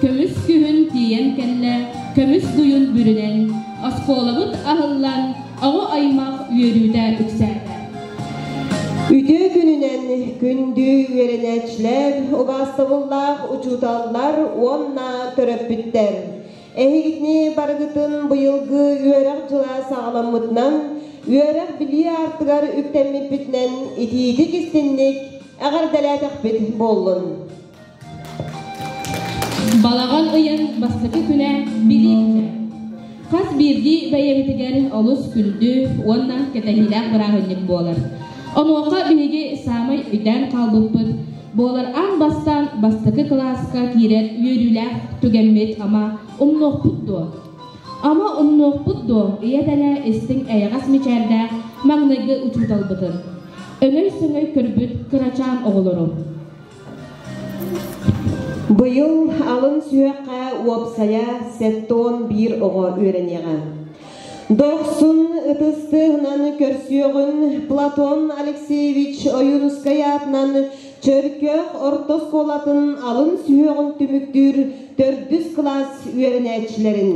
Көмүс күһүн тиийэн кэллэ, көмүс дуйун бүрүнэн, оскуолабыт аһыллан, оҕо аймах үөрүүтэ үксээтэ. Үтүө күнүнэн күндү үөрэнээччилэр, убаастабыллаах учууталлар уонна төрөппүттэр! Эһигитини барыгытын быйылгы үөрэх дьыла саҕаламмытынан, үөрэх-билии аартыгар үктэммиппитинэн итиитик-истинник эҕэрдэлээтэхпит буоллун! Балаҕан ыйын бастакы күнэ Билии күнэ. Хас биирдии бэйэбитигэр олус күндү уонна кэтэһиилээх бырааһынньык буолар. Онуоха биһиги саамай өйдөөн хаалбыппыт буолар аан бастаан бастакы кылааска киирэр үөрүүлээх түгэммит ама умнуохпут дуо? Ама умнуохпут дуо ийэ тэлэ истиҥ эйэҕэс мичээрдээх маҥнайгы учууталбытын, өҥөй-сөҥөй көрбүт кырачаан оҕолору. Быйыл алын сүһүөххэ уопсайа 71 оҕо үөрэниэҕэ. Дохсун ытыс тыаһынан көрсүөҕүн Платон Алексеевич Ойуунускай аатынан Чөркөөх орто оскуолатын алын сүһүөҕүн түмүктүүр төрдүс кылаас үөрэнээччилэрин,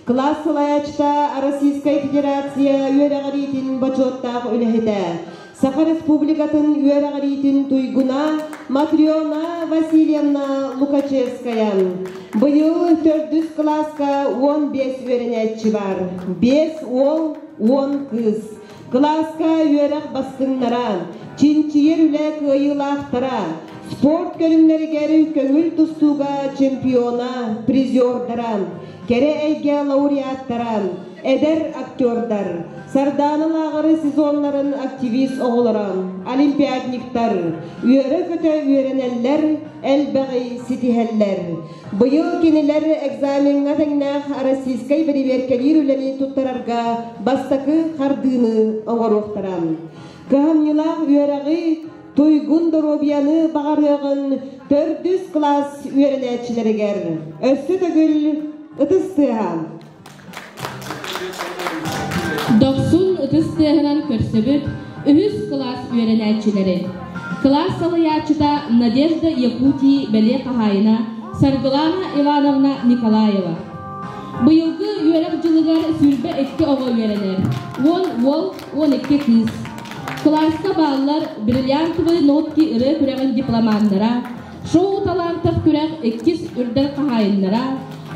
кылаас салайааччыта Российскай Федерация үөрэҕириитин бочуоттаах үлэһитэ, Саха Республикатын үөрэҕириитин туйгуна Матрена Васильевна Лукачевская. Быйыл төрдүс кылааска 15 үөрэнээччи бар. 5 уол, 10 кыыс. Кылааска үөрэх бастыҥнара, чинчийэр үлэ кыайыылаахтара, спорт көрүҥнэригэр көҥүл тустууга чемпиона, призердара, кэрэ эйгэ лауреаттара, эдэр актердар, Сардаана лааҕыры сезоннарын активист оҕолоро, олимпиадниктар үөрэ-көтө үөрэнэллэр, элбэҕи ситиһэллэр. Быйыл кинилэр экзамеҥҥа тэҥнээх российскай бэрэбиэркэлиир үлэни туттарарга бастакы хардыыны оҥоруохтара. Кыһамньылаах үөрэҕи, туйгун доруобуйаны баҕарыаҕын төрдүс кылаас үөрэнээччилэригэр өссө төгүл ытыс тыаһа. Дохсун ытыс тыаһынан көрсөбүт үһүс кылаас үөрэнээччилэри. Кылаас салайааччыта Надежда Якутии бэлиэ хаһаайына Саргылана Ивановна Николаева. Быйылгы үөрэх дьылыгар 22 оҕо үөрэнэр, 10 уол, 12 кыыс. Кылааска бааллар «Бриллиантовые нотки» ырыа күрэҕин дипломаннара, Шоу талантов күрэх иккис үрдэл хаһаайыннара,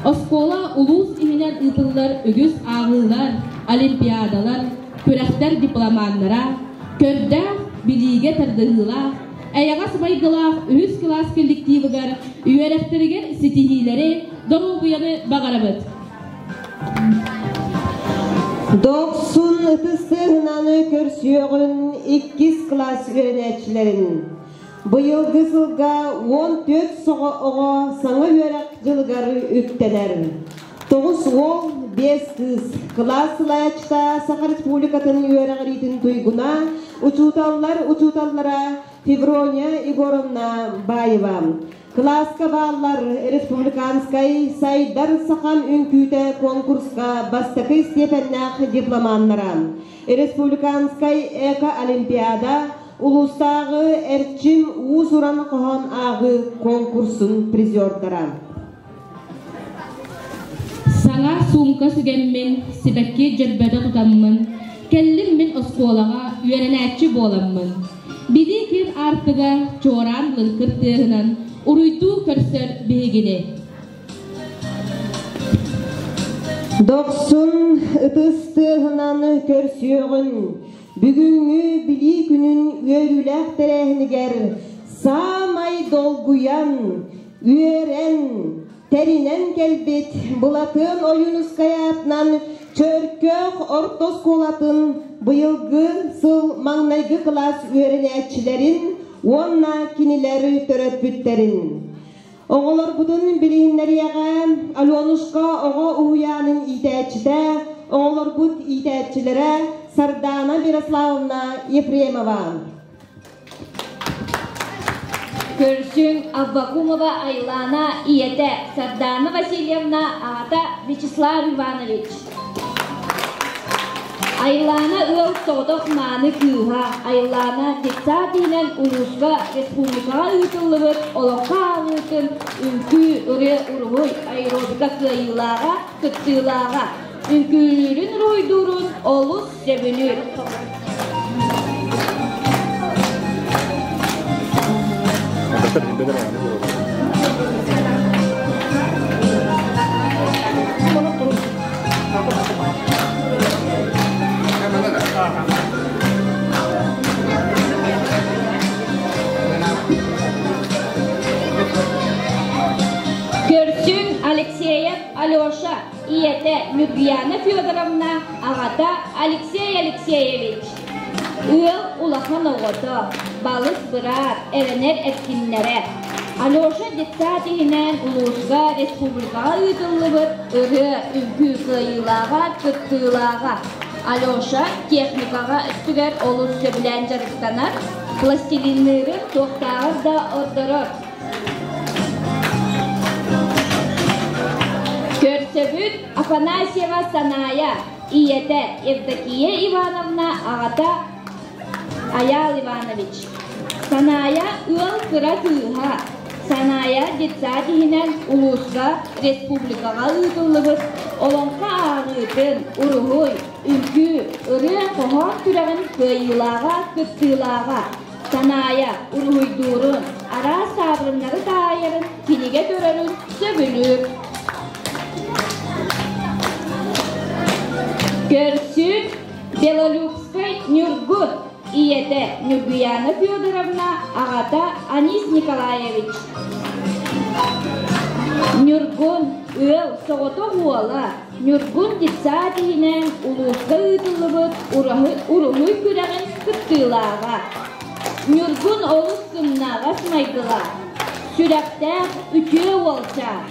оскуола улуус иһинэн ыытыллар үгүс ааҕыылар, олимпиадалар, күрэхтэр дипломаннара, көрдөөх, билиигэ тардыһыылаах, эйэҕэс майгылаах үһүс кылаас коллективыгар үөрэхтэригэр ситиһиилэри, доруобуйаны баҕарабыт. Дохсун ытыс тыаһынан көрсүөҕүн иккис кылаас үөрэнээччилэрин Быйылгы сылга 14 соҕо оҕо саҥа үөрэх дьылыгар үктэнэр. Тоҕус уол, биэс кыыс. Кылаас салайааччыта Саха Республикатын үөрэҕириитин туйгуна, учууталлар учууталлара Феврония Егоровна Баева. Кылааска бааллар республиканскай «Сайдар сахам үҥкүүтэ» конкурска бастакы степеннээх дипломаннара, республиканскай эко-олимпиада Улуустааҕы Эрчим уус-уран хоһоон ааҕыы конкурсун призердара. Саҥа суумка сүгэммин, сибэкки дьөрбөтө тутаммын, кэллим мин оскуолаҕа үөрэнээччи буоламмын. Билии киэн аартыга чуораан лыҥкыр тыаһынан уруйдуу көрсөр биһигини. Дохсун ытыс тыаһынан көрсүөҕүн, Бүгүҥҥү Билии күнүн үөрүүлээх тэрээһинигэр саамай долгуйан, үөрэн, тэринэн кэлбит Былатыан Ойуунускай аатынан Чөркөөх орто оскуолатын быйылгы сыл маҥнайгы кылаас үөрэнээччилэрин уонна кинилэр төрөппүттэрин Оҕолорбутун билиһиннэриэҕэ Аленушка оҕо уһуйаанын иитээччитэ, оҕолорбут иитээччилэрэ Сардаана Мирославовна Ефремова. Көрсүҥ Аввакумова Айлана ийэтэ Сардаана Васильевна аҕата Вячеслав Иванович. Айлаана ыал соҕотох мааны кыыһа Айлаана детсад иһинэн улууска, республикаҕа ыытыллыбыт олоҥхо ааҕыытын үҥкүү, ырыа, уруһуй, аэробика кыайыылааҕа, кыттыылааҕа. Үҥкүүлүүрүн, уруһуйдуурун олус сөбүлүүр. Көрсүҥ Алексеев Алеша, ийэтэ Ньургуяна Федоровна, аҕата Алексей Алексеевич. Ыал улахан оҕото, балыс быраат, эрэнэр эркиннэрэ. Алеша детсад иһинэн улууска, республикаҕа ыытыллыбыт ырыа, үҥкүү кыайыылааҕа, кыттыылааҕа. Алеша техникаҕа өттүгэр олус сөбүлээн дьарыктанар, пластилинныырын туохтааҕар да ордорор. Көрсөбүт Афанасьева Саная, ийэтэ Евдокия Ивановна, аҕата Айаал Иванович. Саная ыал кыра кыыһа. Саная детсад иһинэн улууска, республикаҕа ыытыллыбыт олоҥхо ааҕыытын, уруһуй, үҥкүү, ырыа-хоһоон күрэҕин кыайыылааҕа, кыттыылааҕа. Саная уруһуйдуурун, араас таабырыннары таайарын, кинигэ көрөрүн сөбүлүүр. Көрсүн Белолюбскай Ньургун, ийэтэ Ньургуяна Федоровна, аҕата Анис Николаевич. Ньургун ыал соҕотох уола Ньургун детсад иһинэн улууска ыытыллыбыт уруһуй күрэҕин кыттыылааҕа. Ньургун олус сымнаҕас майгылаах, сүрэхтээх үтүө уолчаан.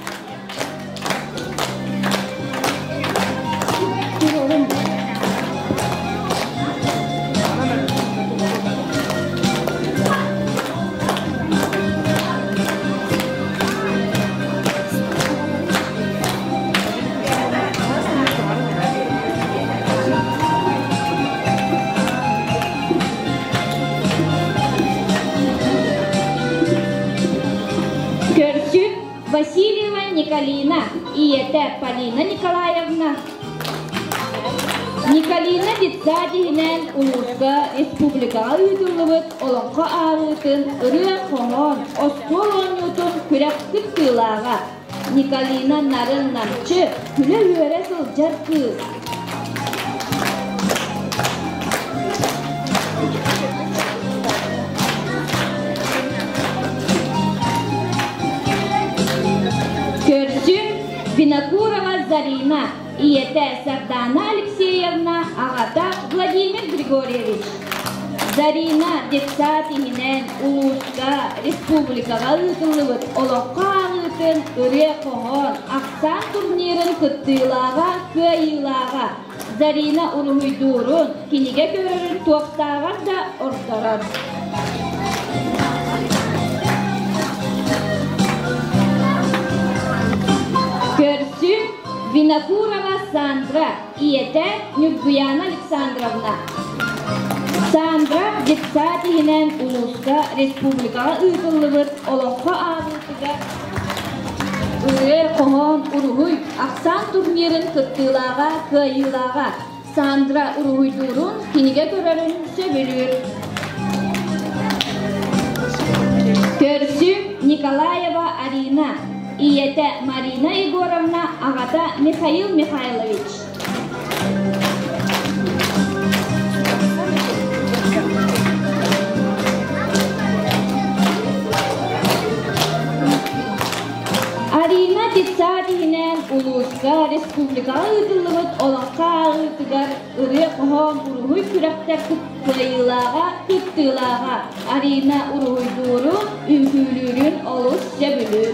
Көрсүк Васильева Николина, ийэтэ Полина Николаевна. Николина детсад иһинэн улууска, республикаҕа ыытыллыбыт олоҥхо ааҕыытын, ырыа-хоһоон, остуол оонньуутун күрэх кыттыылааҕа. Николина нарын-намчы, күлэ-үөрэ сылдьар кыыс. Көрсүм Винокурова Зарина, ийэтэ Сардана Алексеевна, аҕата Владимир Григорьевич. Зарина детсад иһинэн улууска, республикаҕа ыытыллыбыт олоххо ааҕыытын ырыа-хоһоон, ахсаан турнирын кыттыылааҕа, кыайыылааҕа. Зарина уруһуйдуурун, кинигэ көрөрүн туохтааҕар да ордорор. Көрсүм Винокурова Сандра, ийэтэ Ньургуяна Александровна. Сандра детсад иһинэн улууска, республикаҕа ыытыллыбыт олоҥхо ааҕыытыгар ырыа, хоһоон, уруһуй, ахсаан турнирын кыттыылааҕа, кыайыылааҕа. Сандра уруһуйдуурун, кинигэ көрөрүн сөбүлүүр. Көрсүм Николаева Арина, ийэтэ Марина Егоровна, аҕата Михаил Михайлович. Арина детсад иһинэн улууска, республикаҕа ыытыллыбыт олоҥхо ааҕыытыгар ырыа-хоһоон уруһуй күрэхтэр кыайыылааҕа, кыттыылааҕа. Арина уруһуйдуурун, үҥкүүлүүрүн олус сөбүлүүр.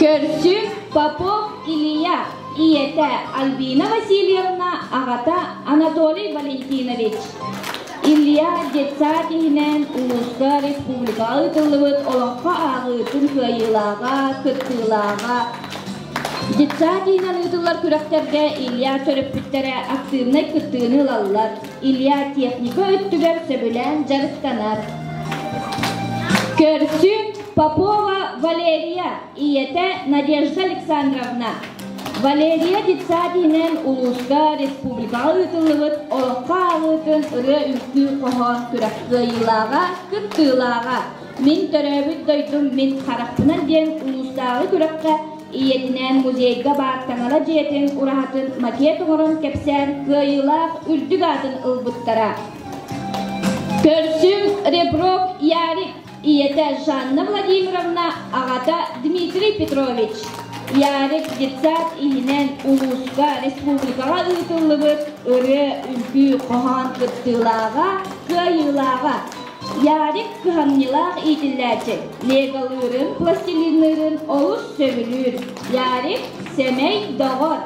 Көрсүм Попов Илья, ийэтэ Альбина Васильевна, аҕата Анатолий Валентинович. Илья детсад иһинэн улууска, республикаҕа ыытыллыбыт олоҥхо ааҕыытын кыайыылааҕа, кыттыылааҕа. Детсад иһинэн ыытыллар күрэхтэргэ Илья төрөппүттэрэ актыыбынай кыттыыны ылаллар. Илья техника өттүгэр сөбүлээн дьарыктанар. Көрсүҥ Попова Валерия, ийэтэ Надежда Александровна. Валерия детсад иһинэн улууска, республикаҕа ыытыллыбыт олоххо ааҕыытын ырыа-үҥкүү хоһоон күрэх кыайыылааҕа, кыттыылааҕа. Мин төрөөбүт дойдум мин харахпынан диэн улуустааҕы күрэххэ ийэтинээн музейга баар таҥара дьиэтин ураһатын макет оҥорон кэпсээн кыайыылаах үрдүк аатын ылбыттара. Көрсүҥ Ребров Ярик, ийэтэ Жанна Владимировна, аҕата Дмитрий Петрович. Ярик детсад иһинэн улууска, республикаҕа ыытыллыбыт ырыа, үҥкүү, хоһоон кыттыылааҕа, кыайыылааҕа. Ярик кыһамньылаах иитиллээччи, леголыырын, пластилинныырын олус сөбүлүүр. Ярик сэмэй доҕор.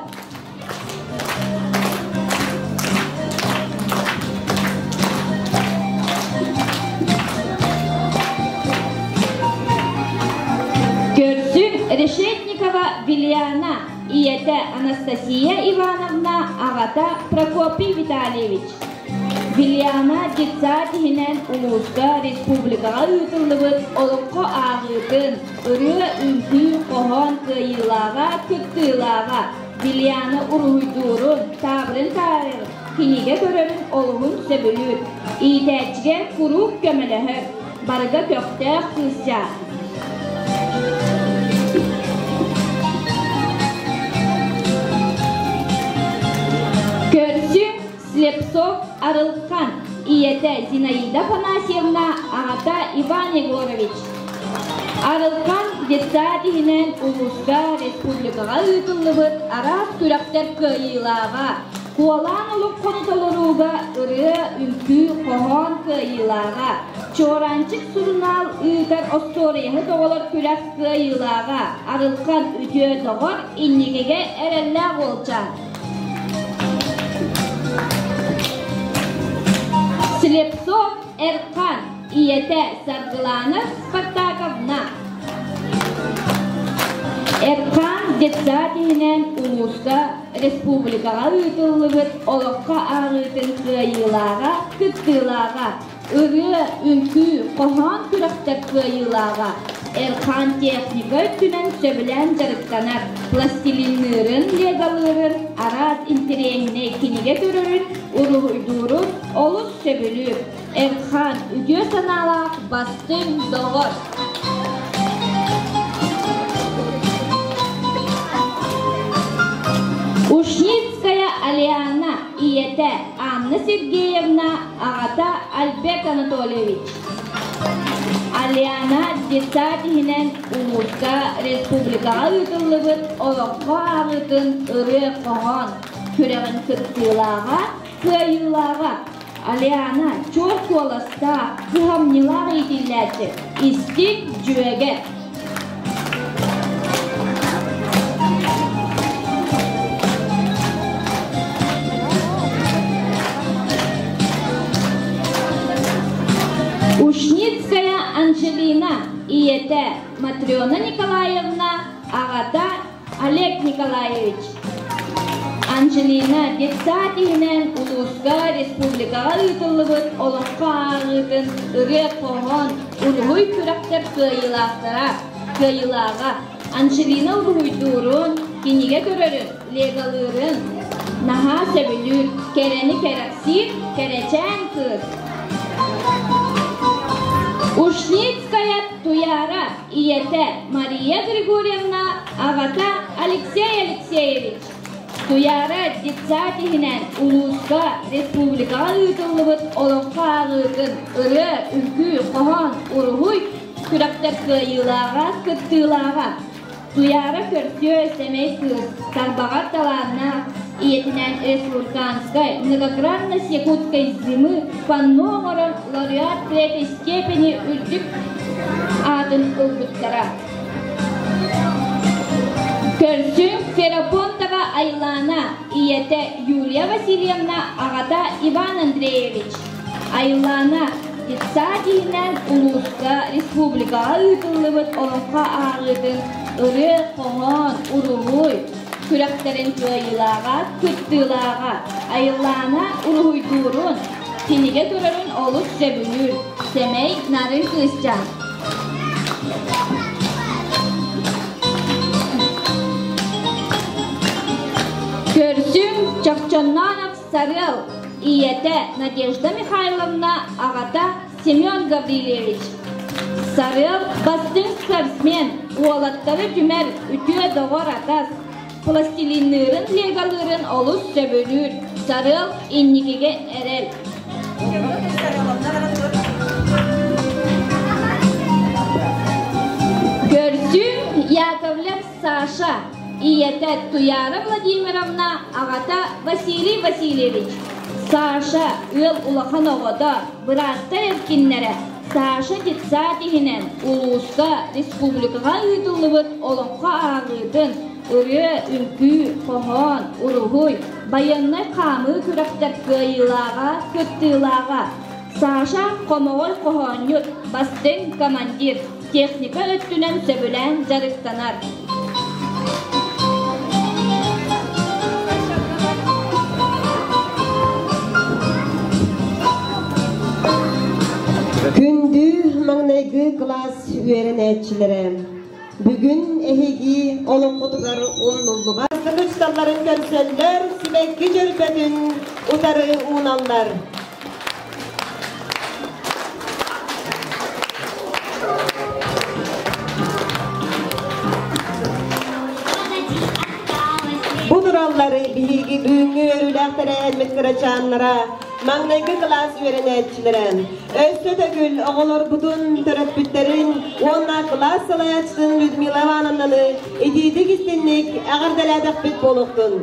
Көрсүҥ Решетникова Вилиана, ийэтэ Анастасия Ивановна, аҕата Прокопий Витальевич. Вилиана детсад иһинэн улууска, республикаҕа ыытыллыбыт олоҥхо ааҕыытын, ырыа, үҥкүү, хоһоон кыайыылааҕа, кыттыылааҕа. Вилиана уруһуйдуурун, таабырын таайарын, кинигэ көрөрүн олуһун сөбүлүүр. Иитээччигэ куруук көмөлөһөр, барыга көхтөөх кыысчаан. Көрсүҥ Слепцов Арылхан, ийэтэ Зинаида Афанасьевна, аҕата Иван Егорович. Арылхан детсад иһинэн улууска, республикаҕа ыытыллыбыт араас күрэхтэр кыайыылааҕа, куолаан олоҥхону толорууга ырыа, үҥкүү, хоһоон кыайыылааҕа, Чуораанчык сурунаал ыытар остуоруйаһыт оҕолор күрэх кыайыылааҕа, Арылхан үтүө доҕор, инникигэ эрэллээх уолчаан. Слепцов Эрхан, ийэтэ Саргылана Спартаковна. Эрхан детсад иһинэн улууска, республикаҕа ыытыллыбыт олоххо ааҕыытын кыайыылааҕа, кыттыылааҕа. Ырыа, үҥкүү, хоһоон күрэхтэр кыайыылааҕа. Эрхан техника өттүнэн сөбүлээн дьарыктанар, пластилинныырын, леголыырын, араас интэриэһинэй кинигэ көрөрүн, уруһуйдуурун олус сөбүлүүр. Эрхан үтүө санаалаах бастыҥ доҕор. Ушницкая Алиана ийэтэ Анна Сергеевна аҕата Альберт Анатольевич. Алиана детсад иһинэн улууска, республикаҕа ыытыллыбыт олоҥхо ааҕыытын ырыа-хоһоон күрэҕин кыттыылааҕа, кыайыылааҕа. Алиана чуор куоластаах, кыһамньылаах иитиллээччи, истиҥ дьүөгэ. Ушницкая Анжелина ийэтэ Матрена Николаевна, аҕата Олег Николаевич. Анжелина детсад иһинэн улууска, республикаҕа ыытыллыбыт олоҥхо ааҕыытын ырыа-хоһоон, уруһуй күрэхтэр кыайыылаахтара, кыайыылааҕа. Анжелина уруһуйдуурун, кинигэ көрөрүн, леголыырын наһаа сөбүлүүр, кэрэни кэрэхсиир кэрэчээн кыыс. Ушницкая Туяра ийэтэ Мария Григорьевна, аҕата Алексей Алексеевич. Туяра детсад иһинэн улууска, республикаҕа ыытыллыбыт олоҥхо ааҕыытын ырыа, үҥкүү, хоһоон, уруһуй күрэхтэр кыайыылааҕа, кыттыылааҕа. Туяра көрсүө сэмэй кыыс, тарбаҕар талааннаах, ийэтинээн республиканскай многократность якутской зимы панно оҥорон лауреат третьей степени үрдүк аатын ылбыттара. Көрсүҥ Ферапонтова Айлана, ийэтэ Юлия Васильевна, аҕата Иван Андреевич. Айлана детсад иһинэн улууска, республикаҕа ыытыллыбыт олоҥхо ааҕыытын ырыа, хоһоон, уруһуй күрэхтэрин кыайыылааҕа, кыттыылааҕа, Айыллаана уруһуйдуурун, кинигэ көрөрүн олус сөбүлүүр, сэмэй, нарын кыысчаан. Көрсүҥ Чохчонноонов Сарыал, ийэтэ Надежда Михайловна, аҕата Семен Гаврильевич. Сарыал бастыҥ спортсмен, уолаттары түмэр үтүө доҕор-атас, пластилинныырын, леголыырын олус сөбүлүүр. Сарыал инникигэ эрэл. Көрсүм Яковлев Саша, ийэтэ Туяра Владимировна, аҕата Василий Васильевич. Саша ыал улахан оҕото, бырааттар эркиннэрэ. Саша детсад иһинэн улууска, республикаҕа ыытыллыбыт олоҥхо ааҕыытын, ырыа, үҥкүү, хоһоон, уруһуй, байыаннай хаамыы күрэхтэр кыайыылааҕа, кыттыылааҕа. Саша хомоҕой хоһоонньут, бастыҥ командир, техника өттүнэн сөбүлээн дьарыктанар. Күндү маҥнайгы кылаас үөрэнээччилэрэ, бүгүн эһиги олоҥхотугар умнуллубат усталларын көрсөллөр, сибэкки дьөрбөтүн утары ууналлар. Бу тураллары биһиги бүгүҥҥү үөрүүлээх тэрээһиммит кырачааннара, маҥнайгы кылаас үөрэнээччилэрэ, өссө төгүл оҕолорбутун, төрөппүттэрин уонна кылаас салайааччытын Людмила Ивановнаны итиитик истинник эҕэрдэлээтэхпит буолуохтун.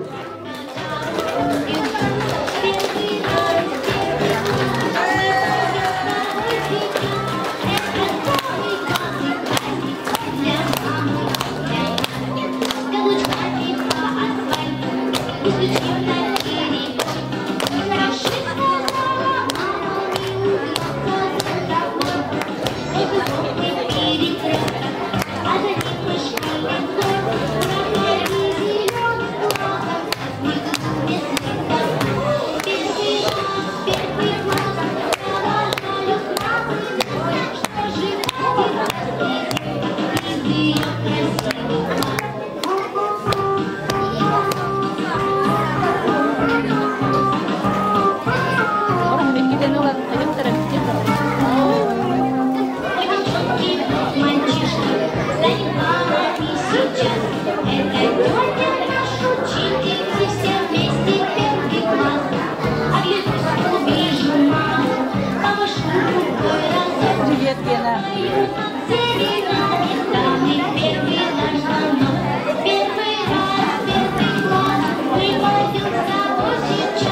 Привет, Гена.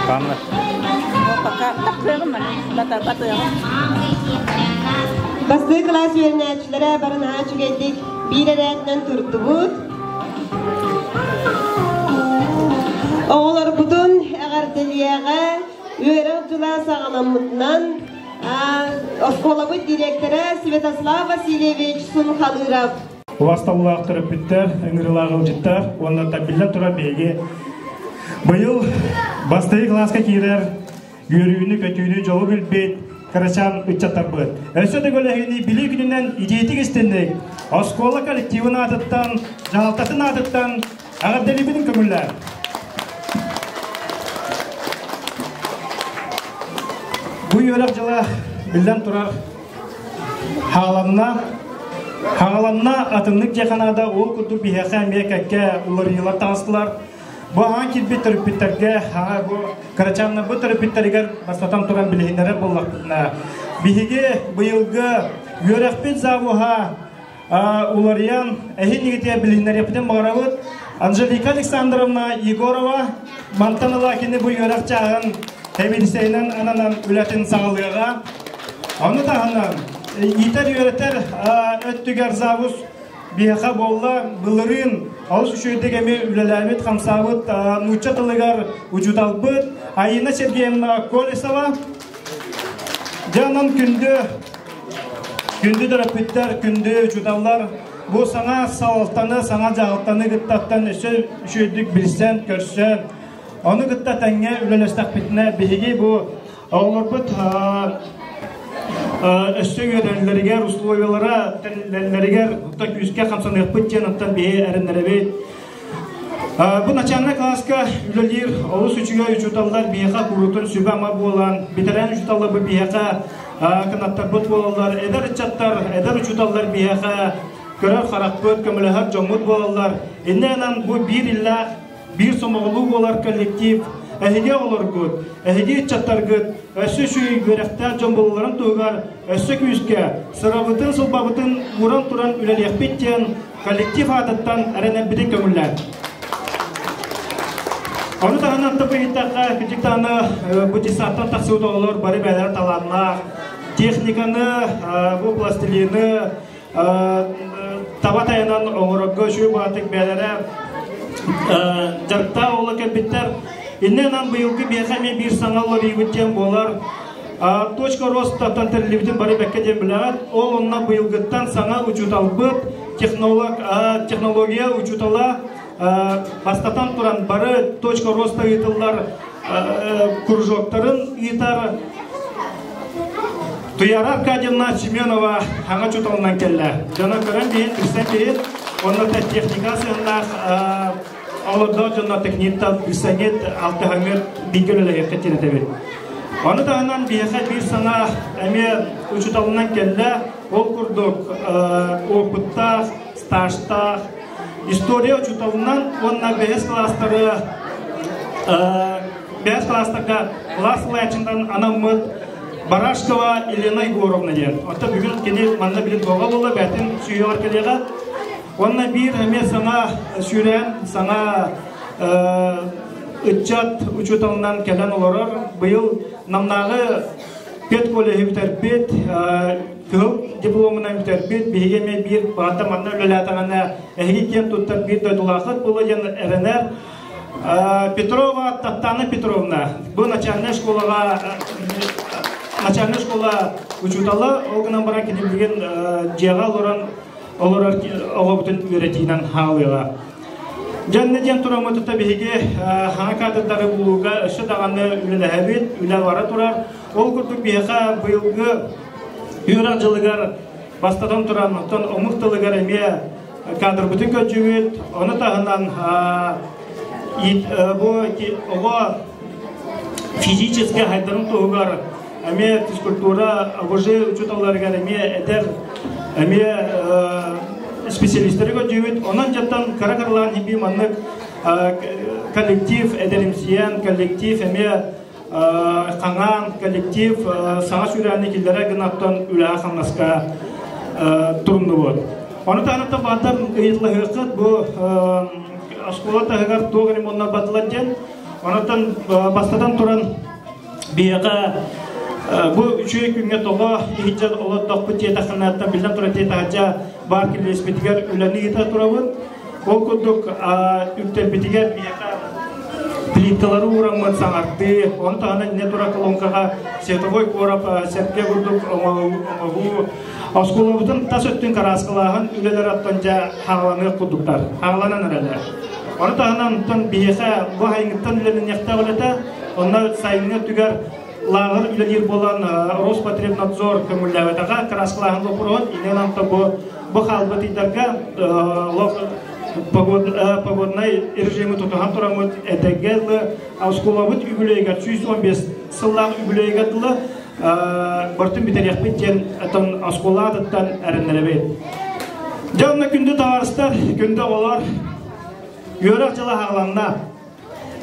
Панна. Пока тапкыгым бата батыгым. Бастыы кылаас үөрэнээччилэрэ бары наһаа үчүгэйдик биир эрээтинэн турдубут. Оҕолорбутун эҕэрдэлиэҕэ үөрэх дьыла саҕаламмытынан оскуолабыт директора Святослав Васильевич Сунхалыров. Убасталлаах төрөппүттэр, ыҥырыылаах ыалдьыттар уонна биллэн турар биһиги быйыл бастакы кылааска киирэр үөрүүнү, көтүүнү, дьолу билбит кырачаан ыччаттарбыт. Өссө да көлөһүнү билии күнүнэн итиитик истинник оскуола коллективын аатыттан, дьаһалтатын аатыттан эҕэрдэлиибитин көҥүллээн. Бу үөрэх дьыла биллэн турар хааланна хааланна атыннык дьиэханаада ол курдук биһиэхэ эмиэ кэккэ уларыйыылар таҕыстылар. Бу аһаан киирбит төрөппүттэргэ, бу кырачааннарбыт төрөппүттэригэр бастатан туран билиһиннэрэр буоллахпытына, биһиги быйылгы үөрэхпит завуһа уларыйан эһин игитигэр билиһиннэриэхпитин баҕарабыт. Анжелика Александровна Егорова мантан ыла кини бу үөрэх чааһын тэбилисэйинэн ананан үлэтин саҕалыаҕа. Ону таһынан иитэр-үөрэтэр өттүгэр завуз биһиэхэ буолла былырыын олус үчүгэйдик эми үлэлээбит, хамсаабыт нуучча тылыгар учууталбыт Айина Сергеевна Колесова. Дьэ онон күндү күндү төрөппүттэр, күндү учууталлар, Бу саҥа салалтаны, саҥа дьаһалтаны кыттаттан өссө үчүгэйдик билсэн, көрсөн, ону кытта тэҥҥэ үлэлэстэхпитинэ биһиги бу оҕолорбут өссө үөрэнэллэригэр, условиялара тэриллэллэригэр күүскэ хамсаныахпыт диэн оттон биһи эрэннэрэбит. Бу начальнай кылааска үлэлиир олус үчүгэй учууталлар биһиэхэ куруутун сүбэ-ама буолан, бэтэрээн учууталлар бу биһиэхэ кынаттарбыт буолаллар, эдэр ыччаттар, эдэр учууталлар биһиэхэ көрөр харахпыт, көмөлөһөр дьоммут буолаллар. Иннинэн бу биир иллээх, биир сомоҕолуу буолар коллектив эһиги оҕолоргут, эһиги ыччаттаргыт өссө үчүгэй үөрэхтээх дьон буолалларын туһугар өссө күүскэ сырабытын, сылбабытын ууран туран үлэлиэхпит диэн коллектив аатыттан эрэнэрбитин көҥүллээн. Ону таһынан тып ыйыттахха, кырдьыктааны бу детсадтан тахсыбыт оҕолор бары бэйэлэрэ талааннаах, техниканы, бу пластилины таба тайанан оҥорорго үчүгэй баҕатык бэйэлэрэ дьарыктаах оҕолор кэлбиттэр. Иннинэн быйылгы биэхэ эмиэ биир саҥа уларыйбыт диэн буолар. Точка ростаттан тэриллибитин бары бэккэ диэн билэҕит. Ол онно быйылгыттан саҥа учууталбыт, технолог, технология учуутала бастатан туран бары точка роста ыытыллар кружоктарын ыытар Туяра Аркадьевна Семенова хаҥа учууталынан кэллэ. Дьоно көрөн биһин, билсэн биһин, онно техника сыһыннаах олордоох дьонно техниктан билсэҥит, алтыһаҥыт, бииргэ үлэлэһиэххит диэн этэбит. Ону таһынан биһиэхэ биир саҥа эмиэ учууталынан кэллэ. Ол курдук опыттаах, стажтаах, история учууталынан уонна бэһис кылаастары бэһис кылаастарга кылаас салайааччынан анаммыт Барашкова Елена Егоровна диэн. Оттон бүгүн кини манна билин буола буола бээтин сүүһүҕэр кэлиэҕэ. Уонна биир эмиэ саҥа сүүрээн, саҥа ыччат учууталынан кэлэн олорор. Быйыл Намнааҕы педколлеһы бүтэрбит, кыһыл дипломунан бүтэрбит, биһиги эмиэ биир баҕата манна үлэлээтэҕинэ эһиги киэн туттар биир дойдулааххыт буолуо диэн эрэнэр. Петрова Таттана Петровна, бу начальнай школаҕа начальнай школа учуутала, ол гынан баран кини билигин дьиэҕэ олорон олорор оҕобутун үөрэтиинэн хаалыаҕа. Дьэннэ диэн тураммытыта биһиги хаҥа кадрдары булууга өссө даҕаны үлэлэһэбит, үлэ бара турар. Ол курдук биһиэхэ быйылгы үөрэх дьылыгар бастатан туран, оттон омук тылыгар эмиэ кадрбытын көрдүбүт. Ону таһынан бу оҕо физическэй хайдарын туһугар эмиэ физкультура ОБЖ учууталларыгар эмиэ эдэр эмиэ специалистары көрдүүбүт. Онон дьаттан кыра кыралаан химби маннык коллектив эдэримсийэн, коллектив эмиэ хаҥаан, коллектив саҥа сүүрээни киллэрэ гынаттан үлэҕэ-хамнаска туруннубут. Ону таһынан баатар ыйытылаһыаххыт бу оскуола таһыгар туох ремоннар бардылар диэн. Онон бастатан туран биһиэхэ бу үчүгэй күҥҥэ тоҕо иһитдьэ олордохпут диэтэххинэ биллэн турар диэтэхчэ баар киллэриспитигэр үлэни ыыта турабыт. Ол курдук үктэлбитигэр биһиэхэ плиткалары уураммыт саҥардыы, ону таһынан иннэ турар колонкаҕа световой короб сэргэ курдук оҥоһуу оскуолабытын тас өттүн карааскалааһын үлэлэр оттон дьэ хааланыах курдуктар, хааланан эрэллэр. Ону таһынан оттон биһиэхэ бу айыҥыттан үлэлэниэхтээх үлэтэ, онно сайыҥҥы өттүгэр лааҕыр үлэлиир буолан Роспотребнадзор көҥүллээбэтэҕэ кырааскалааһын боппуруоһун инэн онто бу бу хаалбыт ыйдарга олох погоднай режими тутуһан тураммыт этэҥҥэ дылы оскуолабыт үбүлүөйүгэр 115 сыллаах үбүлүөйүгэр дылы бартын бүтэриэхпит диэн оттон оскуола аатыттан эрэннэрэбит. Дьэ онно күндү табаарыстар, күндү оҕолор, үөрэх дьыла хааланна.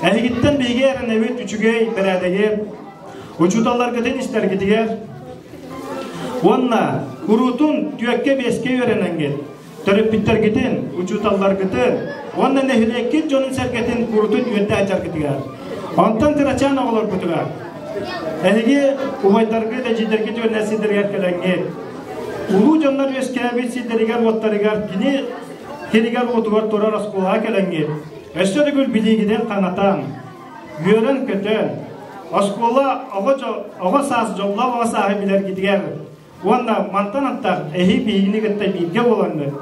Эһигиттэн биһиги эрэнэбит үчүгэй бэрээдэги, учууталларгытын истэргитигэр уонна куруутун түөккэ-биэскэ үөрэнэҥҥит, төрөппүттэргитин, учууталларгытын уонна нэһилиэккит дьонун-сэргэтин куруутун үөрдэ сылдьаргытыгар. Онтон кырачаан оҕолоргутугар эһиги убайдаргыт, эдьиийдэргит үөрэнэр сирдэригэр кэлэҥҥит, улуу дьоннор үөскээбит сирдэригэр-уоттарыгар кини сиригэр-уотугар турар оскуолаҕа кэлэҥҥит, өссө төгүл билиигитин хаҥатан, үөрэн-көтөн, оскуола оҕо саас дьоллоох оҕо сааһы билэргитигэр уонна мантан антах эһи биһигини кытта бииргэ буолаҥҥыт.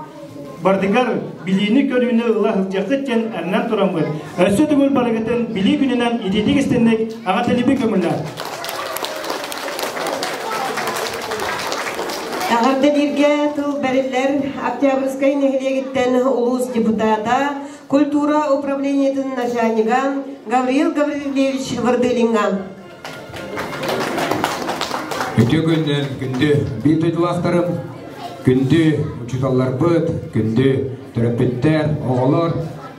бардыгар билиини-көрүүнү ыла сылдьыаххыт диэн эрэнэн тураммыт, өссө төгүл барыгытын билии күнүнэн итиитик истинник аҕа тэлиби көҥүллээх. Эҕэрдэлииргэ тыл бэриллэр Октябрьскай нэһилиэгиттэн улуус депутата, культура управлениетын начальнига Гавриил Гаврильевич Вардылиҥҥа. Үтүө күннэн күндү биир дойдулаахтарым, күндү учууталларбыт, күндү төрөппүттэр, оҕолор,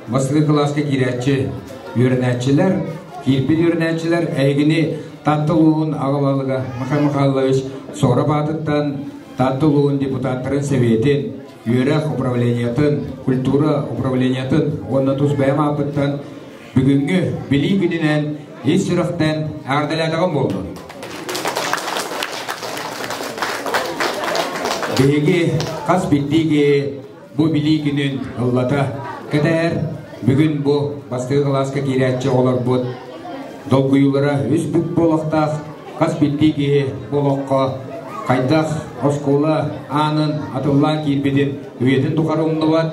бастакы кылааска киирээччи үөрэнээччилэр, киирбит үөрэнээччилэр эһигини Таатта улууһун аҕа баһылыга Михаил Михайлович Соров аатыттан Таатта улууһун депутаттарын сэбиэтин, үөрэх управлениетын, культура управлениетын уонна тус бэйэм ааппыттан Бүгүҥҥү Билии күнүнэн ис сүрэхтэн эҕэрдэлээтэҕим буоллун. Биһиги хас биирдии киһи бу Билии күнүн ыллата кэтэһэр. Бүгүн бу бастакы кылааска киирээччи оҕолорбут долгуйуулара үс бүк буолуохтаах. Хас биирдии киһи бу олоххо хайдах оскуола аанын атыллаан киирбитин үйэтин тухары умнубат.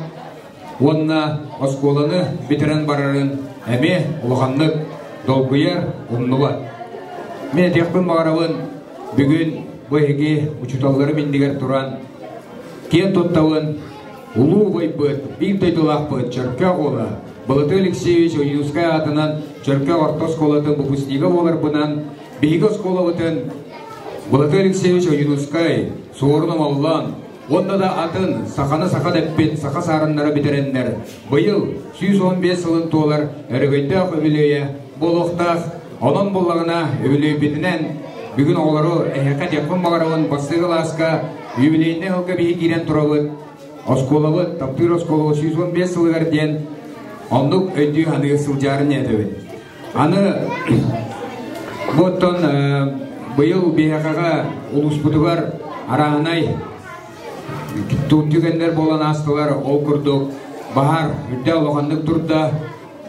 Уонна оскуоланы бүтэрэн барарын эмиэ улаханнык долгуйар, умнубат. Мин этиэхпин баҕарабын, бүгүн бу эһиги учууталларым иннигэр туран киэн туттабын, улуу убайбыт, биир дойдулаахпыт Чөркөөх уола Балаты Алексеевич Ойуунускай аатынан Чөркөөх орто оскуолатын выпускнига буоларбынан, биһиги оскуолабытын Балаты Алексеевич Ойуунускай Суорун Омоллоон Уонна да атын саханы саха дэппит саха саарыннара бүтэрэннэр, быйыл 115 сылын туолар өрөгөйдөөх үбүлүөйэ буолуохтаах. Онон буллаҕына үбүлүөйбүтүнэн бүгүн оҕолору эһиэхэ диэхпин баҕарабын бастакы кылааска юбилейнай сылга биһи киирэн турабыт. Оскуолабыт, таптыыр оскуолабыт 115 сылыгар диэн оннук өйдүү саныы сылдьарын этэбин. Аны бу оттон быйыл биһиэхэҕэ улууспутугар арааһынай түгэннэр буолан аастылар. Ол курдук баһаар үрдэ улаханнык турда.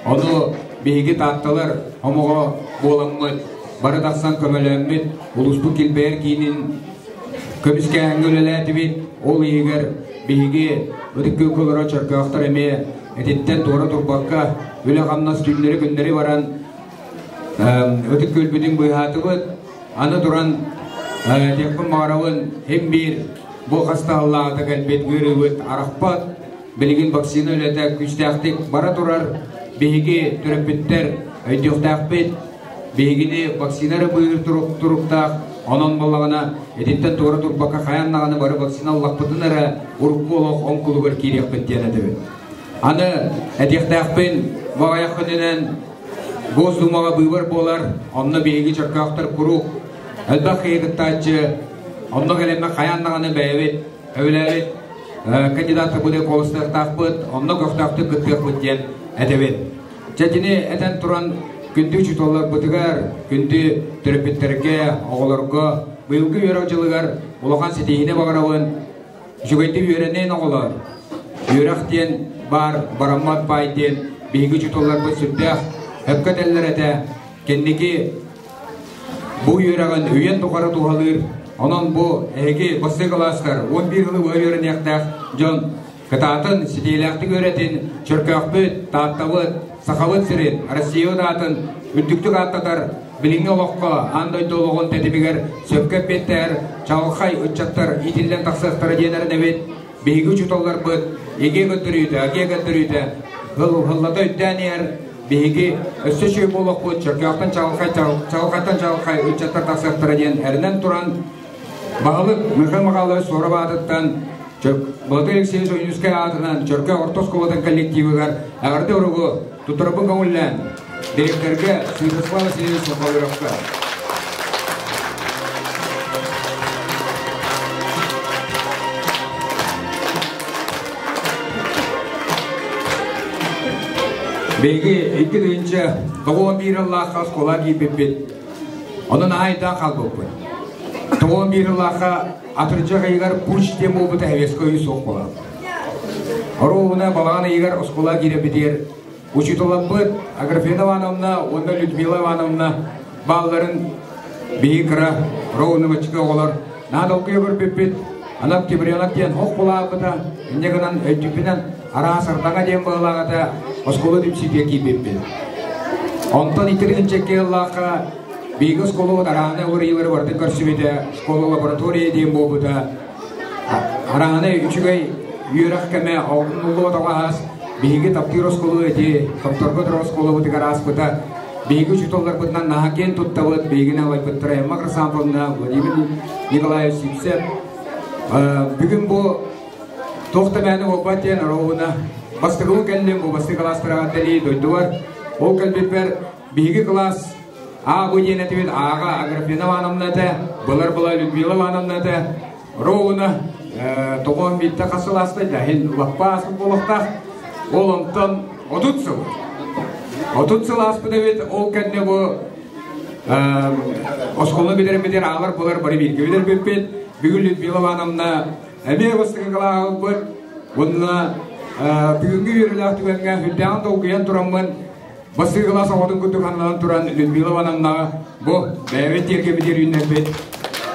Ону биһиги таатталар омоҕо буоламмыт, бары тахсан көмөлөөммүт, улууспут килбэйэр киинин көмүскээһиҥҥэ үлэлээтибит. Ол иһигэр биһиги Ытык Күөл Чөркөөхтөр эмиэ итинтэн туора турбакка үлэ-хамнас түүннэри-күннэри баран Ытык Күөлбүтүн быыһаатыбыт. Аны туран диэхпин баҕарабын, һин биир бу хастааллааҕыта кэлбит ыарыыбыт арахпат. Билигин вакцина үлэтэ күүстээхтик бара турар. Биһиги төрөппүттэр өйдүөхтээхпит. Биһигини вакцина эрэ быыһыыр туруктаах, онон буоллаҕына итинтэн туора турбакка хайаан даҕаны бары вакцина ыллахпытын эрэ урукку олох оҥкулугар киириэхпит диэн этэбин. Аны этиэхтээхпин, бу аҕыйах күнүнэн Госдумаҕа быыбар буолар, онно биһиги чөркөөхтөр куруук элбэх киһи кыттааччы, онно кэлэммэ хайаан даҕаны бэйэбит өбүлээбит кандидаттарбытын куоластыахтаахпыт, онно көхтөөхтүк кыттыахпыт диэн этэбин. Дьэ итини этэн туран күндү учууталларбытыгар, күндү төрөппүттэргэ, оҕолорго быйылгы үөрэх дьылыгар улахан ситиһиини баҕарабын. Үчүгэйдик үөрэнин оҕолор. Үөрэх диэн баар, бараммат баай диэн биһиги учууталларбыт сүрдээх өпкө этэллэр этэ. Кэнники бу үөрэҕин үйэн тухары туһалыыр. Онон бу эһиги бастакы кылаастар 11 сылы быһа үөрэниэхтээх дьон Кытаатын, ситиилээхтик үөрэтин, Чөркөөхпүт, Тааттабыт, Сахабыт сирин, Россиябыт аатын үрдүктүк ааттатар, билиҥҥи олоххо, аан дойду олоҕун тэтимигэр сөпкө эппиэттэһэр чаҕылхай ыччаттар иитиллэн тахсыахтара диэн эрэнэбит. Биһиги учууталларбыт ЕГЭ көрдөрүүтэ, АГЭ көрдөрүүтэ һыллата өйдөөн иһэр биһиги өссө үчүгэй буолуохпут, Чөркөөхтөн чаҕылхай, чаҕылхайтан чаҕылхай ыччаттар тахсыахтара диэн эрэнэн туран, Баһылык Михаил Михайлович Суоров аатыттан Балатай Алексеевич Ойуунускай аатынан Чөркө орто оскуолатын коллективыгар эҕэрдэ уругу туттарбын көҥүллээн директорга Святослав Васильевич Соколовка. Биһиги 2091 ыллаахха оскуола киирбиппит. Онон аайдаах хаалбыппыт. 91 ыллаахха атырдьах ыйыгар пуч диэн буолбута эбиэскэ ойуу суох буолар. Оруобуна балаҕан ыйыгар оскуола киирэрбитигэр учууталларбыт Аграфена Ивановна уонна Людмила Ивановна баалларын биһиги кыра ровно баччыка оҕолор наадалгыйа көрбүппүт. Аны октябренок диэн ох булаабыта, инньэ гынан өйдүүппүнэн араас ардаҥа диэн быһыылаах этэ, оскуола түмсүүтүгэр киирбиппит. Онтон итирин чэккиэллаахха биһиги оскуолабыт арааны уларыйыылары барытын көрсүбүтэ, школа лаборатория диэн буолбута. Арааны үчүгэй үөрэх кэмэ оҥнуллубатаҕа аас, биһиги таптыыр оскуола ити томторго турар оскуолабытыгар ааспыта. Биһиги учууталларбытынан наһаа киэн туттабыт, биһигини алайбыттара Эмма Красамповна, Владимир Николаевич Сивцев. Бүгүн бу туох да мээнэ буолбат диэн оруобуна бастакыбын кэллим, бу бастакы кылаастарга дэлии дойдубар. Ол кэлбиппэр биһиги кылаас А бу диэн этибит Ааҕа Аграфена Ивановна этэ, былар-была Людмила Ивановна этэ. Ровно тоҕон биирдэ хас сыл ааста иһин лаппа ааспыт буолуохтаах. Ол онтон 30 сыл. 30 сыл ааспыт эбит, ол кэннэ бу оскуола бүтэрбитигэр аалар булар бары бииргэ бүтэрбиппит. Бүгүн Людмила Ивановна эмиэ бастакы кылааһыбыт. Уонна бүгүҥҥү үөрүүлээх түгэҥҥэ сүрдээҕин долгуйан тураммын бастакы кылаас оҕотун курдук аннанан туран Людмила Ивановнаҕа бу бэйэбит тиэргэммитигэр үүннэрбит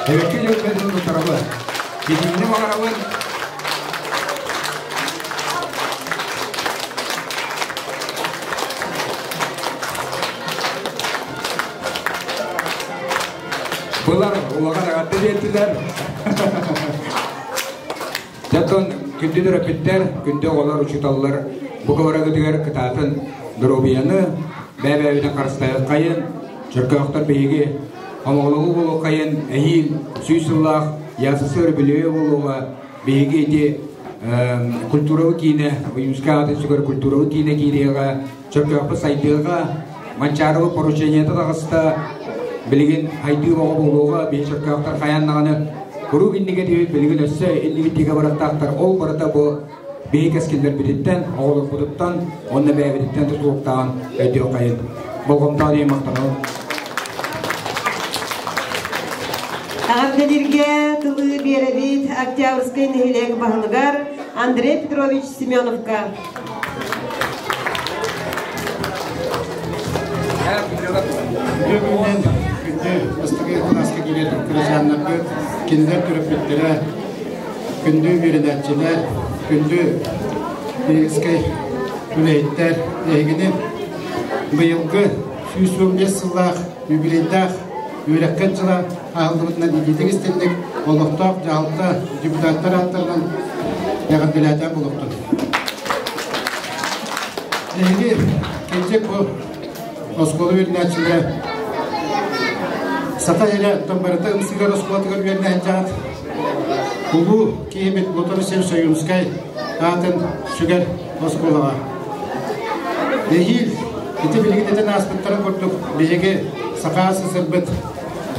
эбэкки дьылбытын туттарабын. Ситиһиини баҕарабын. Былар улахан аҕатты диэтилэр. Дьонтон күндү төрөппүттэр, күндү оҕолор, учууталлар бу кыбарагытыгар кытаатын доруобуйаны, бэйэ-бэйэбитин харыстайыаххайын, чөркөөхтөр биһиги омоҕолоһуу буолуоххайын, эһиил сүүс сыллаах ЯССР үбүлүөйэ буолуоҕа, биһиги ити культурабыт киинэ, Ойуунскай аатын сүгэр культурабыт киинэ киириэҕэ, Чөркөөхпүт сайдыаҕа, Манчаарыбыт поручениета таҕыста, билигин хайдыы оҕо буолуоҕа, биһи чөркөөхтөр хайаан даҕаны куруук иннигэ диэбит, билигин өссө иннибит диэки барыахтаахтар. Ол барыта бу биһи кэскиллэрбититтэн, оҕолорбутуттан уонна бэйэбититтэн тутулуктааҕын өйдүөххэйин. Болҕомтоҕо диэн махтанабын. Эҕэрдэлииргэ тылы биэрэбит Октябрьскай нэһилиэк баһылыгар Андрей Петрович Семеновка. Үтүө күнүнэн күндү бастакы кылааска киирэр кырачааннарбыт, кинилэр төрөппүттэрэ, күндү үөрэнээччилэр, күндү медицинскэй үлэһиттэр, эһигини быйылгы 115 сыллаах юбилейдаах үөрэххэ дьыла аһыллыбытынан илиитик истинник олохтоох дьаһалта депутаттар ааттарынан эҕэрдэлээтэ булуохтун. Эһиги кэлдьик бу оскуола үөрэнээччилэрэ сата эрэ барыта ымсыгар оскуолатыгар үөрэнэ сылдьаҕыт. Улуу киһибит Платон Алексеевич Ойуунскай аатын сүгэр оскуолаҕа. Эһиил ити билигин этэн ааспыттарын курдук биһиги Саха СССРбыт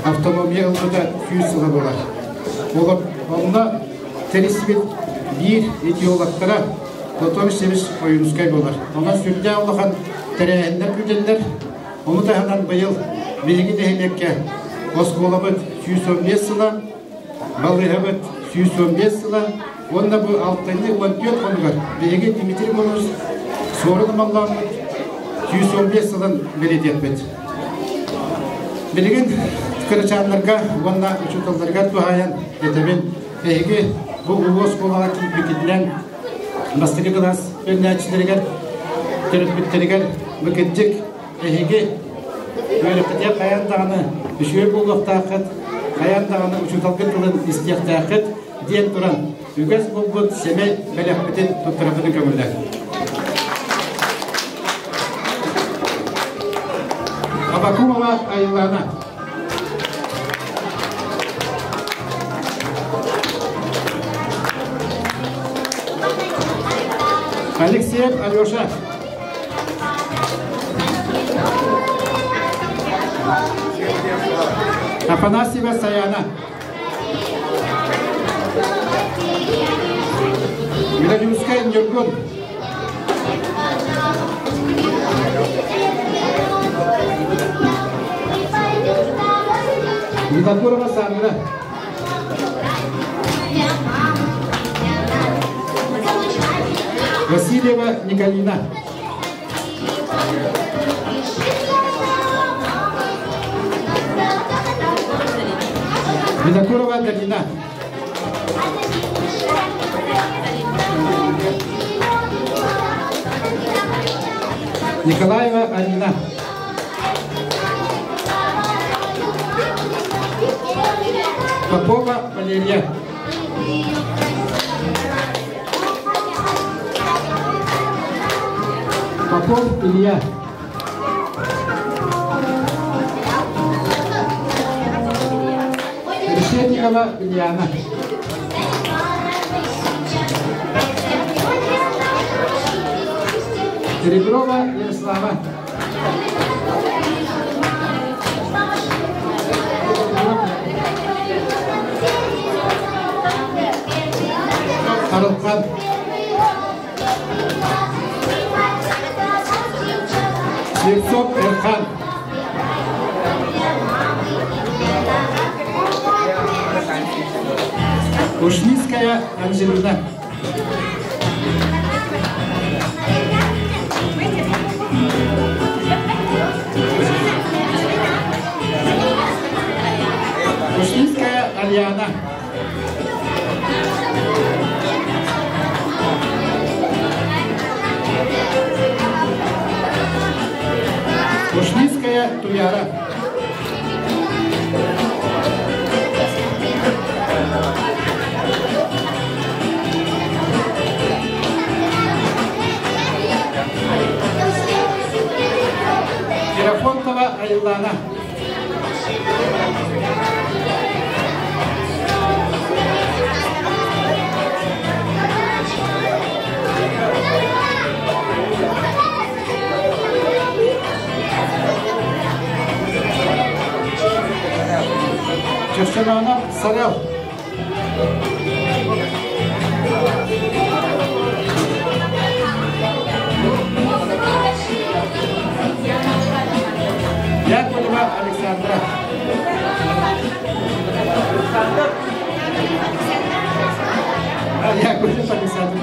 автономия ылбыта 100 сыла буолар. Олор онно тэрийсибит биир идеологтара Платон Алексеевич Ойуунускай буолар. Онон сүрдээх улахан тэрээһиннэр күүтэллэр. Ону таһынан быйыл биһиги нэһилиэккэ оскуолабыт 115 сыла, балыыһабыт 115 сыла уонна бу алтынньы 14 хонугар биһиги Дмитрий Иванович Суорун Омоллооммут 115 сылын бэлиэтиэхпит. Билигин кырачааннарга уонна учууталларга туһаайан этэбин, эһиги бу улуу оскуолаҕа киирбиккитинэн бастакы кылаас үөрэнээччилэригэр, төрөппүттэригэр быкырдьык эһиги үөрэххитигэр хайаан даҕаны үчүгэй буолуохтааххыт, хайаан даҕаны учууталгыт тылын истиэхтээххит диэн туран үгэс буолбут сэмэй бэлэхпитин туттарарбытын көҥүллэр. Абакумова Айыллаана. Алексеев Алеша. Афанасьева Саяна. Миладюнскай Ньургун. Винокурова Сандра. Васильева Николина. Винокурова Галина. Николаева Алина. Попова Валерия. Попов Илья. Решетникова Ильяна. Реброва Ярослава. Арылхан. Слепцов Эрхан. Ушницкая Анжелина. Ушницкая Альяна. Ушницкая Туяра. Ферафонтова Айлана. Чөччөнөөнө Сарел. Яковлева Александра. Яковлев Александр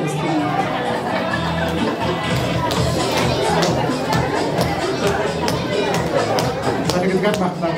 Барыгызгар махтал.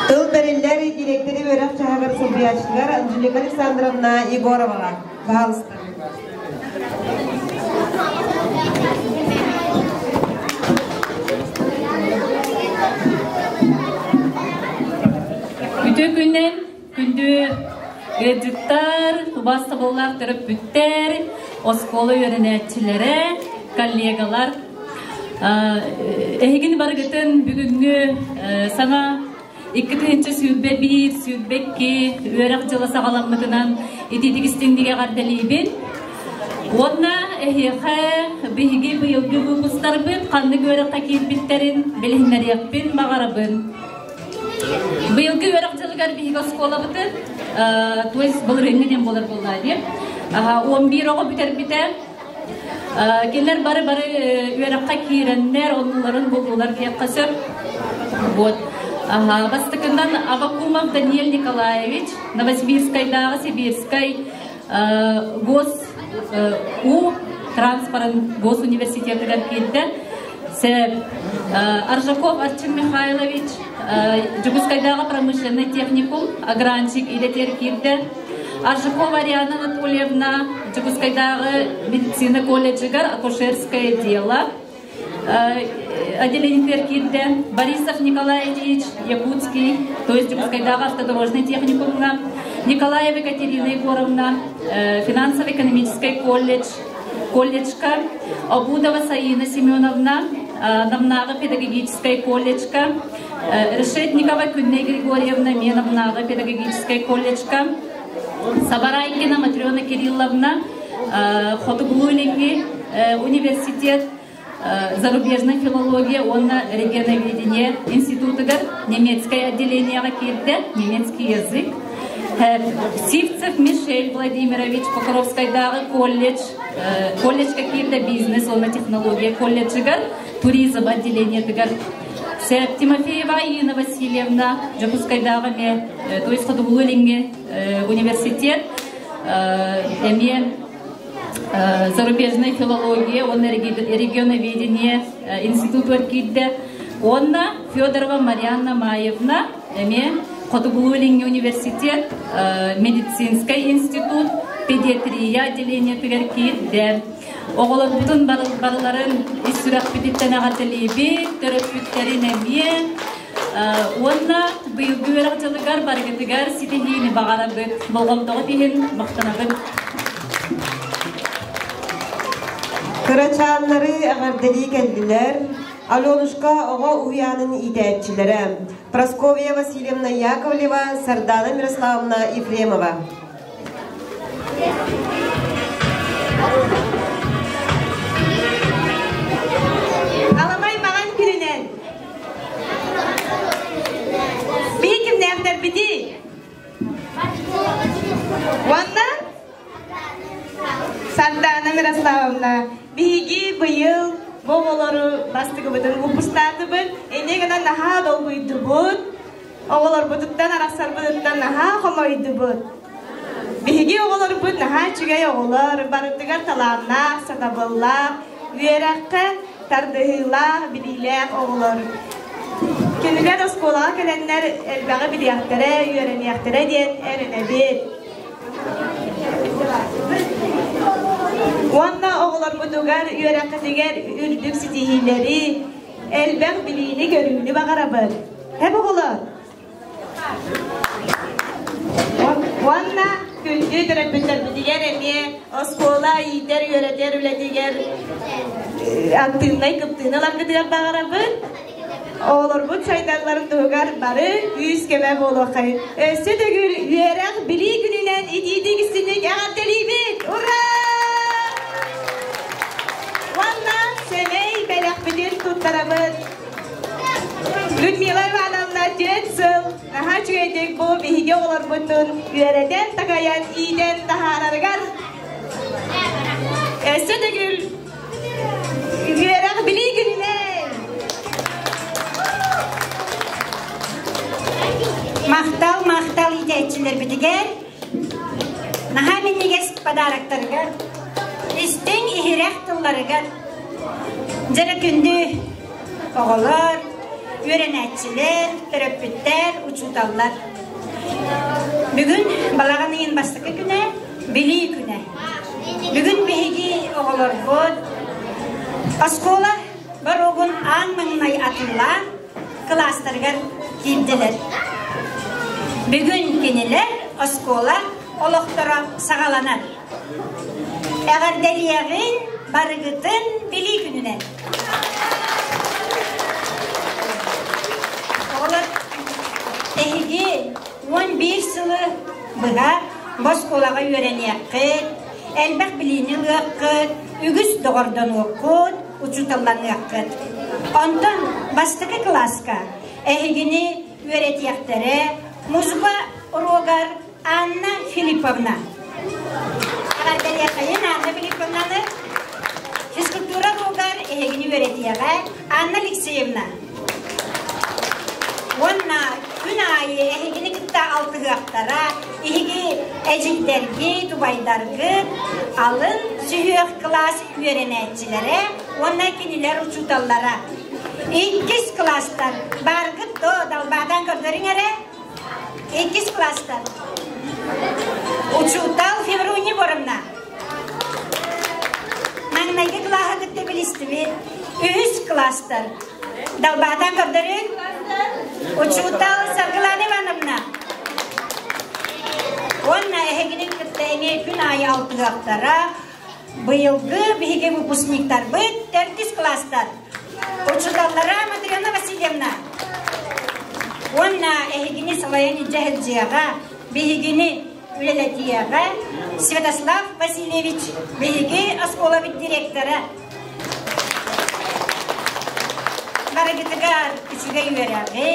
Тыл бэриллэр директоры үөрэх чаһыгар солбуйааччытыгар Анжелика Александровна Егороваҕа. Баһаалыста. Үтүө күннэн күндү ыалдьыттар, убаастабыллаах төрөппүттэр, оскуола үөрэнээччилэрэ, коллегалар. Эһигини барыгытын бүгүҥҥү саҥа 2021 22 үөрэх дьыла саҕаламмытынан итиитик истиҥник эҕэрдэлиибин. Уонна эһиэхэ биһиги быйылгы выпустарбыт ханнык үөрэххэ киирбиттэрин билиһиннэриэхпин баҕарабын. Быйылгы үөрэх дьылыгар биһиги оскуолабытын, то есть былырыыҥҥы диэн буолар буоллаа дии, 11 оҕо бүтэрбитэ. Кинилэр бары-бары үөрэххэ киирэннэр, оннуларын буллулар диэххэ сөп. Вот. Бастакынан Авакумов Даниил Николаевич, Новосибирскайдааҕы Сибирскай гос У транспорын госуниверситетыгар киирдэ. Сөп. Аржаков Арчын Михайлович Дьокуускайдааҕы промышленнай техникум огранчик идэтигэр киирдэ. Аржакова Ариана Анатольевна Дьокуускайдааҕы медицина колледжыгар акушерское дело отделениетигэр киирдэ. Борисов Николай Ильич Якутский, то есть Дьокуускайдааҕы автодорожный техникумҥа. Николаева Екатерина Егоровна финансово-экономический колледж колледжка, Обудова Саина Семеновна Намнааҕы педагогическай колледжка, Решетникова Күннэй Григорьевна Меновнааҕы педагогическай колледжка, Сабарайкина Матрена Кирилловна Хотугулуу-Илиҥҥи университет. зарубежная филология уонна регионоведение институтыгар немецкое отделениеҕа киирдэ, немецкий язык. Сивцев Мишель Владимирович Покровскайдааҕы колледж, колледжка киирдэ бизнес уонна технология колледжыгар, туризм отделениетыгар. Сеп Тимофеева Ирина Васильевна Дьокуускайдааҕы эмиэ, то есть Хотугулуу-Илиҥҥи университет эмиэ зарубежная филология уонна регионоведение институтугар киирдэ. Уонна Федорова Марианна Маевна эмиэ Хотугулуу-Илиҥҥи университет медицинскэй институт педиатрия отделениетыгар киирдэ. Оҕолорбутун барыларын ис сүрэхпититтэн эҕэрдэлиибит, төрөппүттэрин эмиэ. Уонна быйылгы үөрэх дьылыгар барыгытыгар ситиһиини баҕарабыт, болҕомтоҕут иһин махтанабыт. Кырачааннары эҕэрдэлии кэллилэр Аленушка оҕо уһуйаанын иитээччилэрэ Прасковья Васильевна Яковлева, Сардана Мирославовна Ефремова. Аламай маҕан күнүнэн Биһи кимнээхтэрбитий? Уонна Сардаана Мирославовна, биһиги быйыл бу оҕолору бастакыбытын выпустаатыбыт, инньэ гынан наһаа долгуйдубут, оҕолорбутуттан арахсарбытыттан наһаа хомойдубут. Биһиги оҕолорбут наһаа үчүгэй оҕолор, барытыгар талааннаах, сатабыллаах, үөрэххэ тардыһыылаах, билиилээх оҕолор. Кинилэр оскуолаҕа кэлэннэр элбэҕи билиэхтэрэ, үөрэниэхтэрэ диэн эрэнэбит. Уонна оҕолорбутугар үөрэххитигэр үрдүк ситиһиилэри, элбэх билиини-көрүүнү баҕарабыт. Һэп оҕолор! Уонна күндү төрөппүттэрбитигэр эмиэ оскуола иитэр-үөрэтэр үлэтигэр актыыбынай кыттыыны ыларгытыгар баҕарабын. Оҕолорбут сайдалларын туһугар бары күүс-көмө буолуоххайын. Өссө төгүл үөрэх, билии күнүнэн итиитик истиҥник эҕэрдэлиибит! Ура! Уонна сэмэй бэлэхпитин туттарабыт. Людмила Ивановна түөрт сыл наһаа үчүгэйдик бу биһиги оҕолорбутун үөрэтэн, такайан, иитэн таһаарарыгар өссө төгүл үөрэх билии күнүнэн! Махтал, махтал иитээччилэрбитигэр, наһаа минньигэс подароктарыгар, истиҥ иһирэх тылларыгар дьэрэ күндү Оҕолор, үөрэнээччилэр, төрөппүттэр, учууталлар. Бүгүн балаҕан ыйын бастакы күнэ, Билии күнэ. Бүгүн биһиги оҕолорбут оскуола боруогун аан маҥнай атыылаан кылаастарыгар киирдилэр. Бүгүн кинилэр оскуола олохторо саҕаланар. Эҕэрдэлиэҕин барыгытын Билии күнүнэн! Оҕолор, эһиги 11 сылы быһа оскуолаҕа үөрэниэххит, элбэх билиини ылыаххыт, үгүс доҕордонуоххут, учууталланыаххыт. Онтон бастакы кылааска эһигини үөрэтиэхтэрэ музыка уруогар Анна Филипповна. Эҕэрдэлиэхэйин Анна Филипповнаны. Физкультура уруогар эһигини үөрэтиэҕэ Анна Алексеевна. Уонна күн аайы эһигини кытта алтыһыахтара, эһиги эдьиийдэргит, убайдаргыт, алын сүһүөх кылаас үөрэнээччилэрэ уонна кинилэр учууталлара. Иккис кылаастар бааргыт до далбаатаан көрдөрүҥ эрэ. Иккис класстан. Учуутал Феврония Егоровна. Маҥнайгы кылааһы кытта билистибит. Үһүс класстар. Далбаатан көрдөрүн. Учуутал Саргылана Ивановна. Уонна эһигини кытта эмиэ күн аайы алтыһыахтара. Быйылгы биһиги выпускниктарбыт төрдүс класстар. Учууталлара Матрена Васильевна. Уонна эһигини салайан илдьэ сылдьыаҕа, биһигини үлэлэтиэҕэ Святослав Васильевич, биһиги оскуолабыт директора. Барыгытыгар үчүгэй үөрэҕи,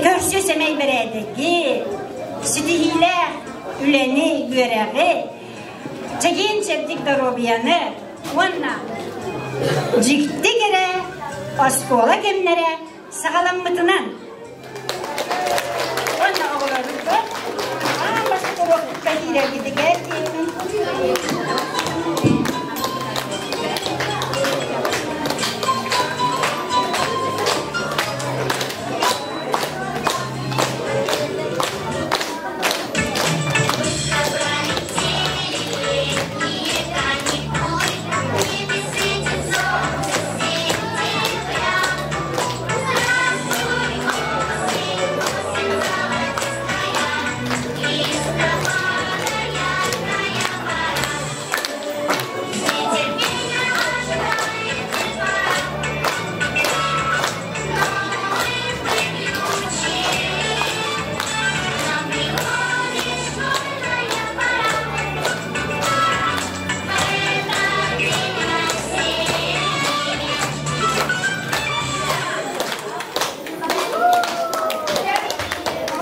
көрсө сэмэй бэрээдэги, ситиһиилээх үлэни, үөрэҕи, чэгиэн-чэбдик доруобуйаны уонна дьикти кэрэ оскуола кэмнэрэ саҕаламмытынан уонна оҕолорго аан бастакы уруокка киирэргитигэр диэммин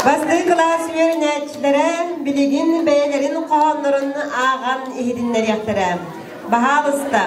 Бастакы кылаас үөрэнээччилэрэ билигин бэйэлэрин хоһооннорун ааҕан иһитиннэриэхтэрэ. Баһаалыста.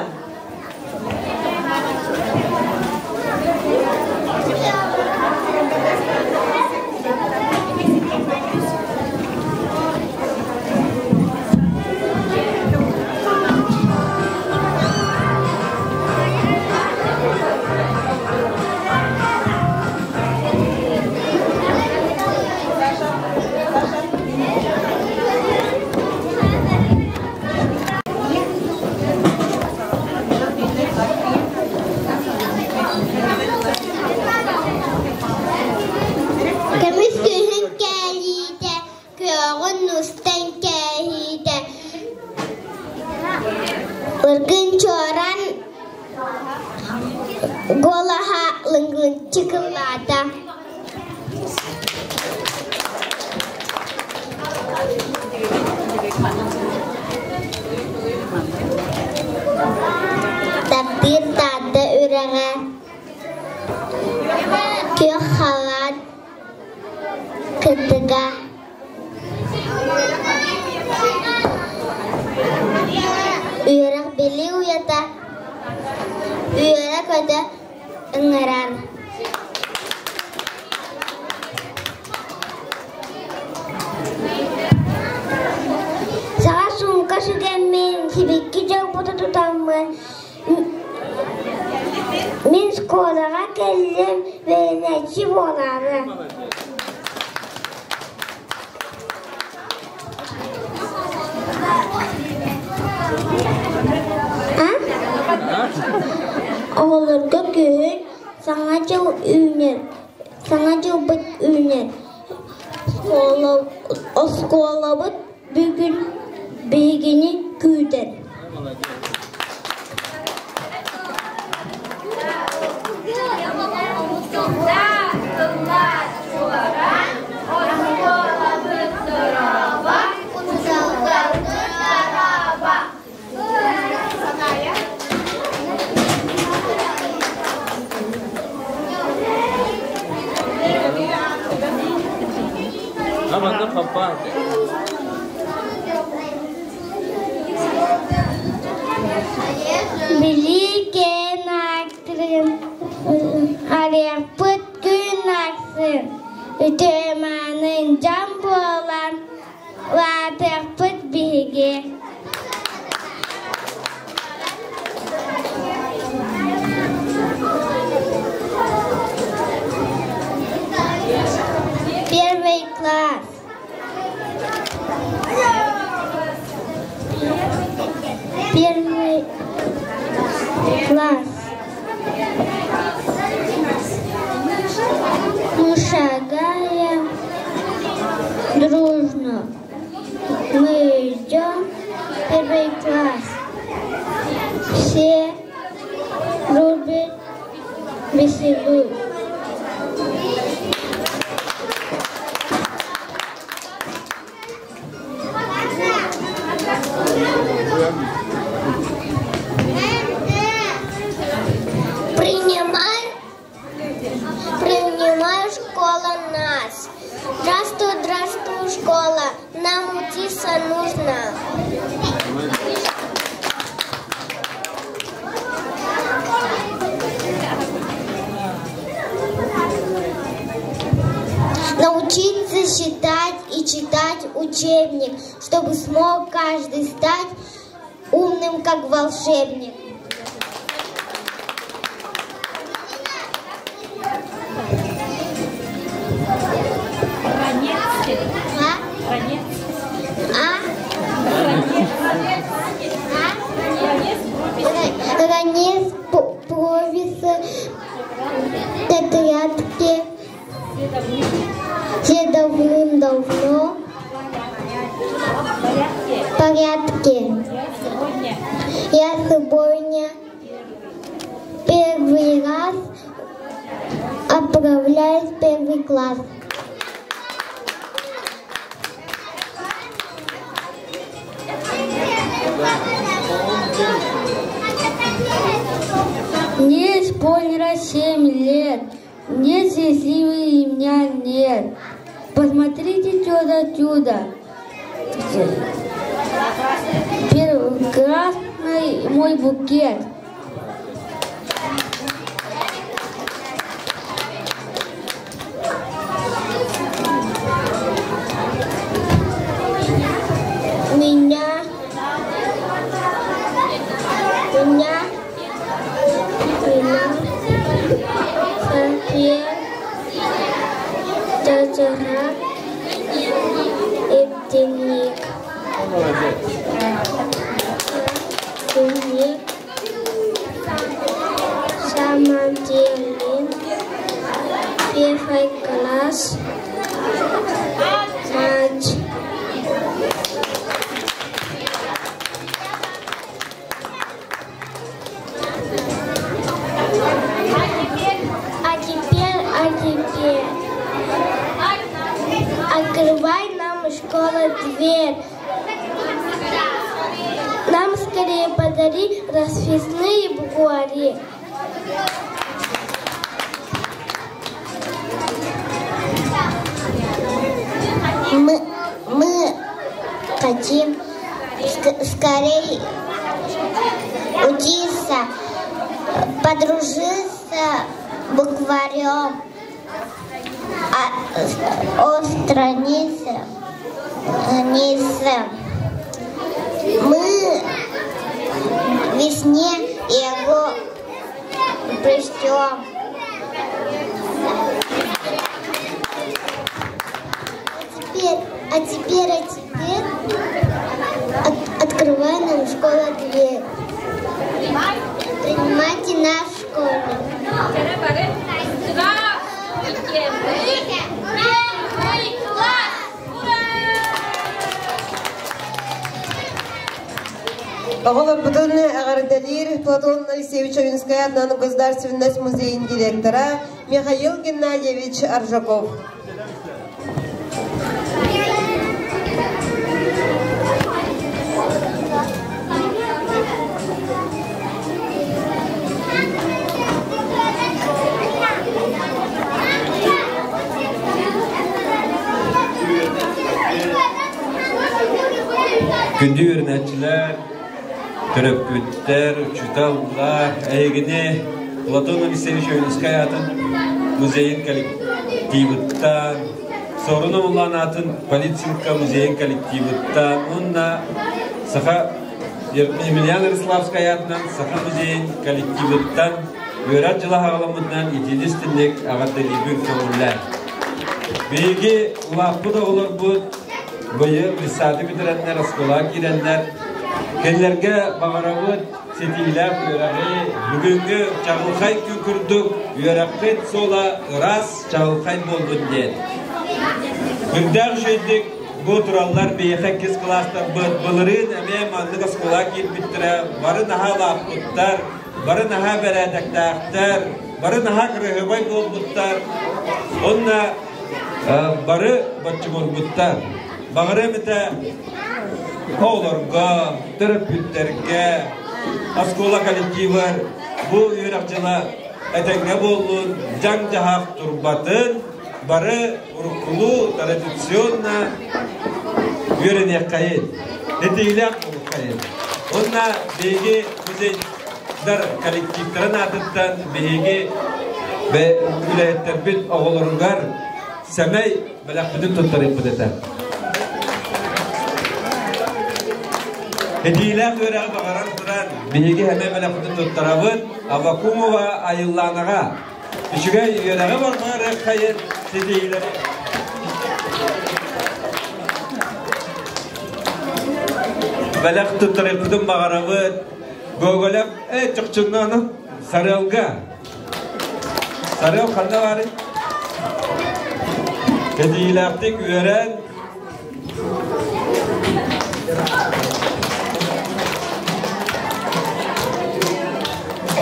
Көмүс күһүн кээлиитэ, күөҕүн устан кээһиитэ, ыргын чуоран голоһа лыҥкынчы кыллаата. Таптыыр Таатта үрэҕэ күөх халаат кытыга Үөрэх билии уйата үөрэ-көтө ыҥырар. Саҕа суумка сүгэммин, сибикки дьолбуту тутаммын, мин школаҕа кэллим, үөрэнээччи буолаары. Оҕолорго күһүн Саҥа дьыл үүнэр, Саҥа дьылбыт үүнэр. Оскуолабыт бүгүн биһигини күүтэр. Билии кээн аактырын арыйахпыт күн ахсын үтүө-мааны дьон буолан Улаатыахпыт биһиги. Первый класс. Первый класс. Мы шагаем дружно. Мы идем в первый класс. Все любят веселую. школа, нам учиться нужно. Научиться считать и читать учебник, чтобы смог каждый стать умным, как волшебник. Ранец, провисы, тетрадки. Все давным-давно в порядке. Я сегодня первый раз отправляюсь в первый класс. Мне исполнилось семь лет. Нет счастливой и меня нет. Посмотрите чудо-чудо. Прекрасный мой букет. Меня, меня, меня, София, Тетера и Дневник. Дневник. Самоделин. Первый класс. Мать. А теперь, а теперь. Открывай нам школа дверь. Нам скорее подари расписные буквари. Мы, мы хотим скорее учиться, подружиться букварем а, о странице нице. Мы весне его прочтем. Теперь, а теперь, а теперь от, открывай нам школа дверь. Принимайте нас в школе. Здравствуйте! Мы первый класс! Оҕолорбутун эҕэрдэлиир Платон Алексеевич Ойунскай атынан Государственность музейын директора Михаил Геннадьевич Аржаков. Күндү үөрэнээччилэр, төрөппүттэр, учууталлар, эһигини Платон Алексеевич Ойуунускай аатын музейын коллективыттан, Сорун Омуллаан аатын Полицинка музейын коллективыттан уонна Саха Емельян Ярославскай аатынан Саха музейын коллективыттан үөрэх дьыла хаҕаламмытынан итиини истинник эҕэрдэлиибин көҥүллээн. Биһиги улааппыт оҕолорбут быйыл детсады бүтэрэннэр, оскуолаҕа киирэннэр, кинилэргэ баҕарабыт ситиилээх үөрэҕи, бүгүҥҥү чаҕылхай күн курдук үөрэххит суола ыраас, чаҕылхай буоллун диэн. Үрдээх үчүгэйдик бу тураллар биһиэхэ иккис кылаастарбыт былырыын эмиэ маннык оскуолаҕа киирбиттэрэ, бары наһаа улааппыттар, бары наһаа бэрээдэктээхтэр, бары наһаа кыраһыабай буолбуттар. Уонна бары боччумурбуттар. Баҕарыам этэ оҕолорго, төрөппүттэргэ, оскуола коллективар бу үөрэх дьыла этэҥҥэ буоллун, дьаҥ-дьаһах турбатын. бары уруккулуу традиционно үөрэниэххэйин, этиилээх буолуоххайын. Уонна биһиги музейдар коллективтарын аатыттан биһиги үлэһиттэрбит оҕолоругар сэмэй бэлэхпитин туттарыахпыт этэ. Этиилээх үөрэҕи баҕаран туран, биһиги эмэ бэлэхпитин туттарабыт Аввакумова Айыллаанаҕа. Үчүгэй үөрэҕи барҕарыаххайын ситиһиилэри. Бэлэх туттарыахпытын баҕарабыт. Гоголев, э, чохчуннааны Сарыалга. Сарыал ханна баарый? Кэтиилээхтик үөрэн,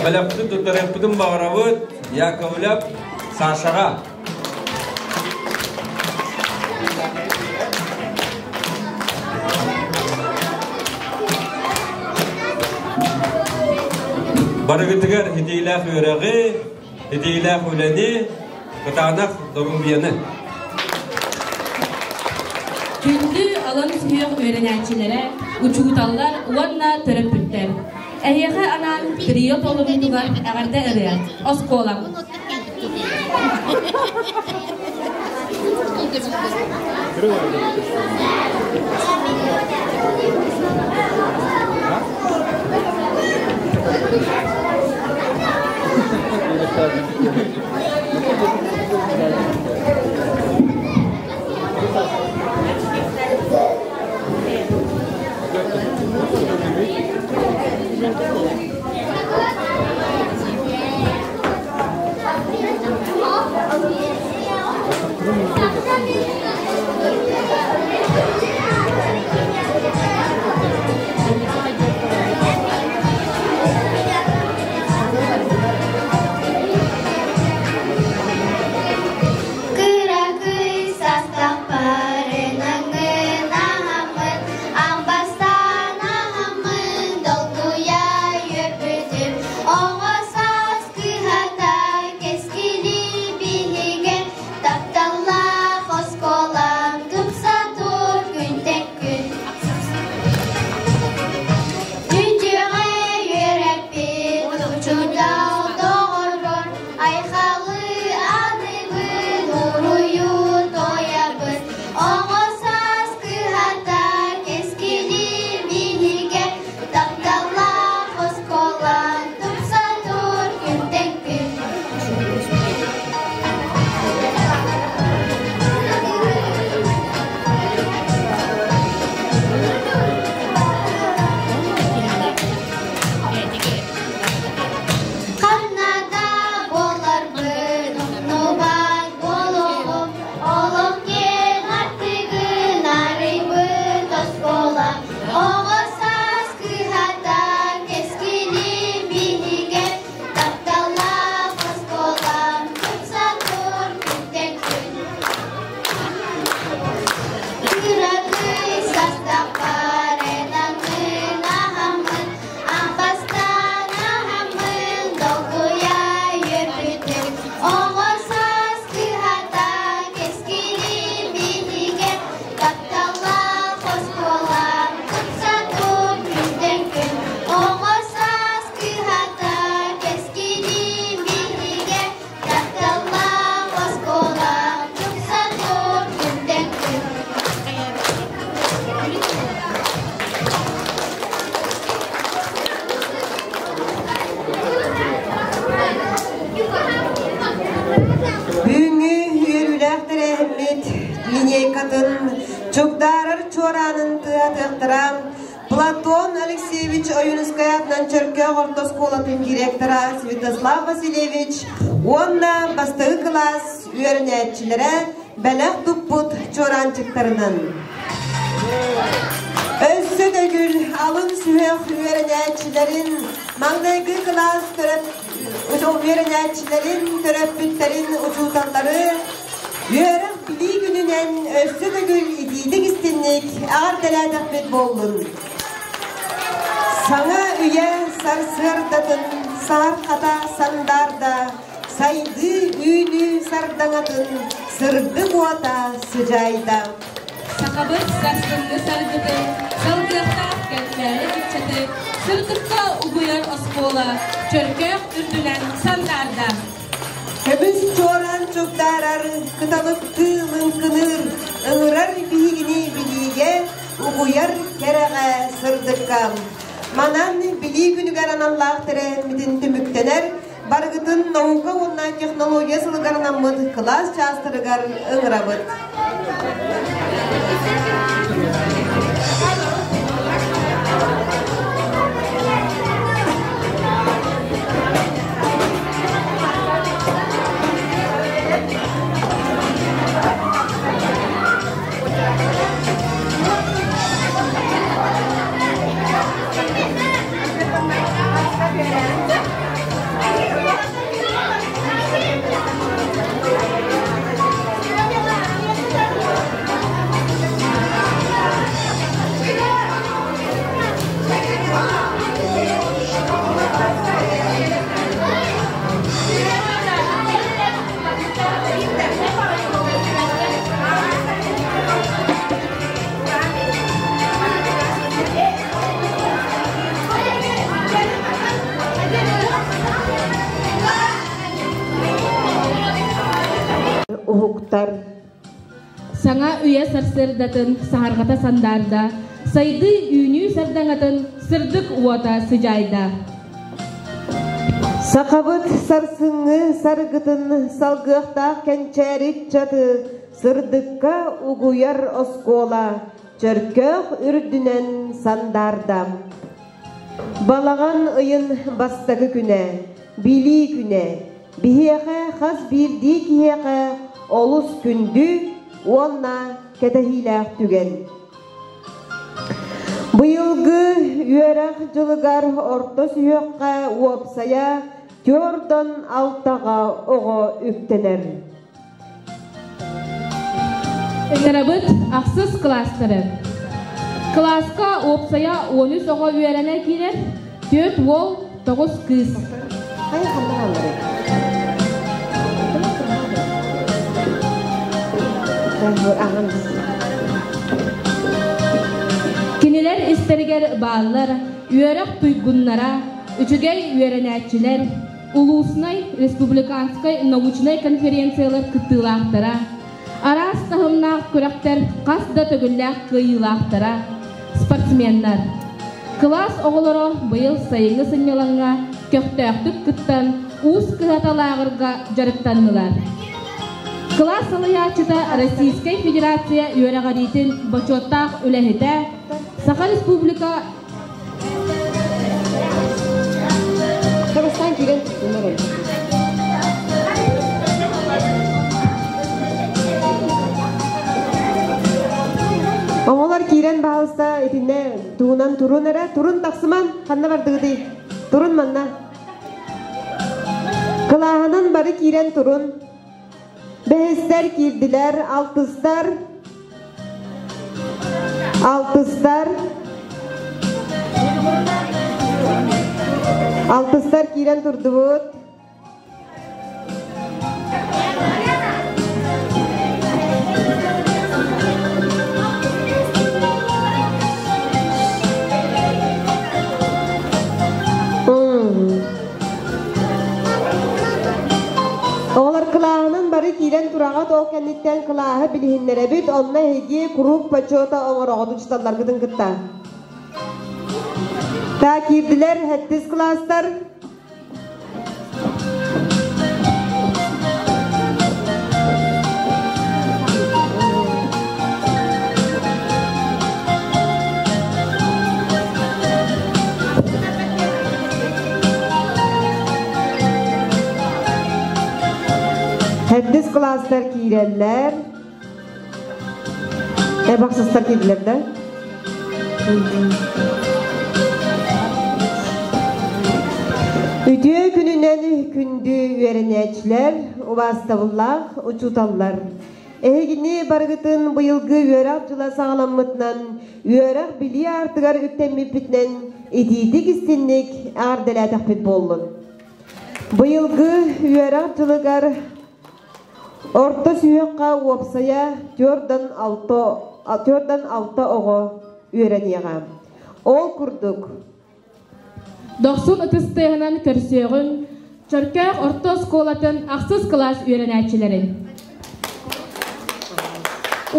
Бэлэхпитин туттарыахпытын баҕарабыт Яковлев Сашаҕа. Барыгытыгар итиилээх үөрэҕи, итиилээх үлэни, кытаанах доруобуйаны. Күндү алын сүһүөх үөрэнээччилэрэ, учууталлар уонна төрөппүттэр! Эһиэхэ анаан трио толоруутугар эҕэрдэ ырыа Оскуола. Кыракый састахпарын аҥынаһаммын, Амбастаан аһаммын долгуйа үөрбүтүм. Оҕо саас кыһата кэскили биһигэ, Тапталлаах оскуолам тупса тур күнтэн күн. Үтүөҕэ үөрэппит учуутал доҕорбор Айхалы аныыбын, уруйу туойабын, Оҕо саас кыһата кэскили биһигэ, Тапталлаах оскуолам тупса тур күнтэн күн. Ханна да буоларбын умнубат буолуоҕум, Олох киэҥ артыгын арыйбыт оскуола, Оҕо саас кыһата кэскилим биһигэ, Тапталлаах оскуолам тупса тур күнтэн күн. Кыракый састахпар эн аҥын аһаммын, Ампастан аһаммын долгуйа үөрбүтүм. Оҕо саас кыһата кэскилим биһигэ, Тапталлаах оскуолам тупса тур күнтэн күн. Оҕо саас кыһата кэскилим биһигэ, Тапталлаах оскуолам тупса тур күнтэн күн. Бүгүҥҥү үөрүүлээх тэрээһиммит линейкатын Чугдаарар чуораанын тыатыахтара Платон Алексеевич Ойуунускай аатынан Чөркөөх орто оскуолатын директора Святослав Васильевич уонна бастакы кылаас үөрэнээччилэрэ бэлэх туппут чуораанчыктарынан. Өссө төгүл алын сүһүөх үөрэнээччилэрин маҥнайгы кылаас үөрэнээччилэрин төрөппүттэрин учууталлары үөрэх билии күнүнэн өссө төгүл итиитик истинник эҕэрдэлээтэхпит буоллун. Саҥа үйэ сарсыардатын саар хата сандаарда сайдыы үүнүү сардаҥатын сырдык уота сыдьаайда. Сахабыт сарсыҥҥы саргытын, салгыахтаах кэнчээри ыччаты сырдыкка угуйар оскуола Чөркөөх үрдүнэн сандаарда. Көмүс чуораан чугдаарар, кыталыктыы лыҥкыныыр, ыҥырар биһигини билиигэ, угуйар кэрэҕэ, сырдыкка. Манан Билии күнүгэр аналлаах тэрээһиммитин түмүктэнэр, барыгытын наука уонна технология сылыгар анаммыт кылаас чаастарыгар ыҥырабыт. Уһуктар. Саҥа үйэ сарсыардатын саһарҕата сандаарда, сайдыы үүнүү сардаҥатын сырдык уота сыдьаайда. Сахабыт сарсыҥҥы саргытын салгыахтаах кэнчээри ыччаты сырдыкка угуйар оскуола Чөркөөх үрдүнэн сандаарда. Балаҕан ыйын бастакы күнэ, Билии күнэ, биһиэхэ хас биирдии киһиэхэ олус күндү уонна кэтэһиилээх түгэн. Быйылгы үөрэх дьылыгар орто сүһүөххэ уопсайа түөртөн алтаҕа оҕо үктэнэр. Ыҥырабыт ахсыс кылаастары. Кылааска уопсайа 13 оҕо үөрэнэ киирэр, 4 уол, 9 кыыс. Кинилэр истэригэр бааллар үөрэх туйгуннара, үчүгэй үөрэнээччилэр, улууснай, республиканскай научнай конференциялар кыттыылаахтара, араас таһымнаах күрэхтэр хас да төгүллээх кыайыылаахтара, спортсменнар. Кылаас оҕолоро быйыл сайыҥҥы сынньалаҥҥа көхтөөхтүк кыттан, Уус кыһата лааҕырга дьарыктаннылар. Кылаас салайааччыта Российскай Федерация үөрэҕириитин бочуоттаах үлэһитэ, Саха Республика Казахстан киирэн Оҕолор киирэн баһалыста итиннэ тугунан турун эрэ турун тахсыман ханна бардыгытый турун манна кылааһынан бары киирэн турун бэһистэр киирдилэр алтыстар алтыстар алтыстар киирэн турдубут Оҕолор кылааһынан бары киирэн тураҕыт, ол кэнниттэн кылааһы билиһиннэрэбит, онно эһиги круг почета оҥороҕут учууталларгытын кытта. Та киирдилэр сэттис кылаастар. Хэддис кылаастар киирэллэр. Эбахсыстар киирдилэр да? Үтүө күнүнэн күндү үөрэнээччилэр, убаастабыллаах учууталлар. Эһигини барыгытын быйылгы үөрэх дьыла саҕаламмытынан, үөрэх билии аартыгар үктэммиппитинэн итиитик истинник эҕэрдэлээтэхпит буоллун. Быйылгы үөрэх дьылыгар Орто сүһүөххэ уопсайа түөртэн алта оҕо үөрэниэҕэ. Ол курдук, Дохсун ытыс тыаһынан көрсүөҕүҥ Чөркөөх орто оскуолатын ахсыс кылаас үөрэнээччилэрин.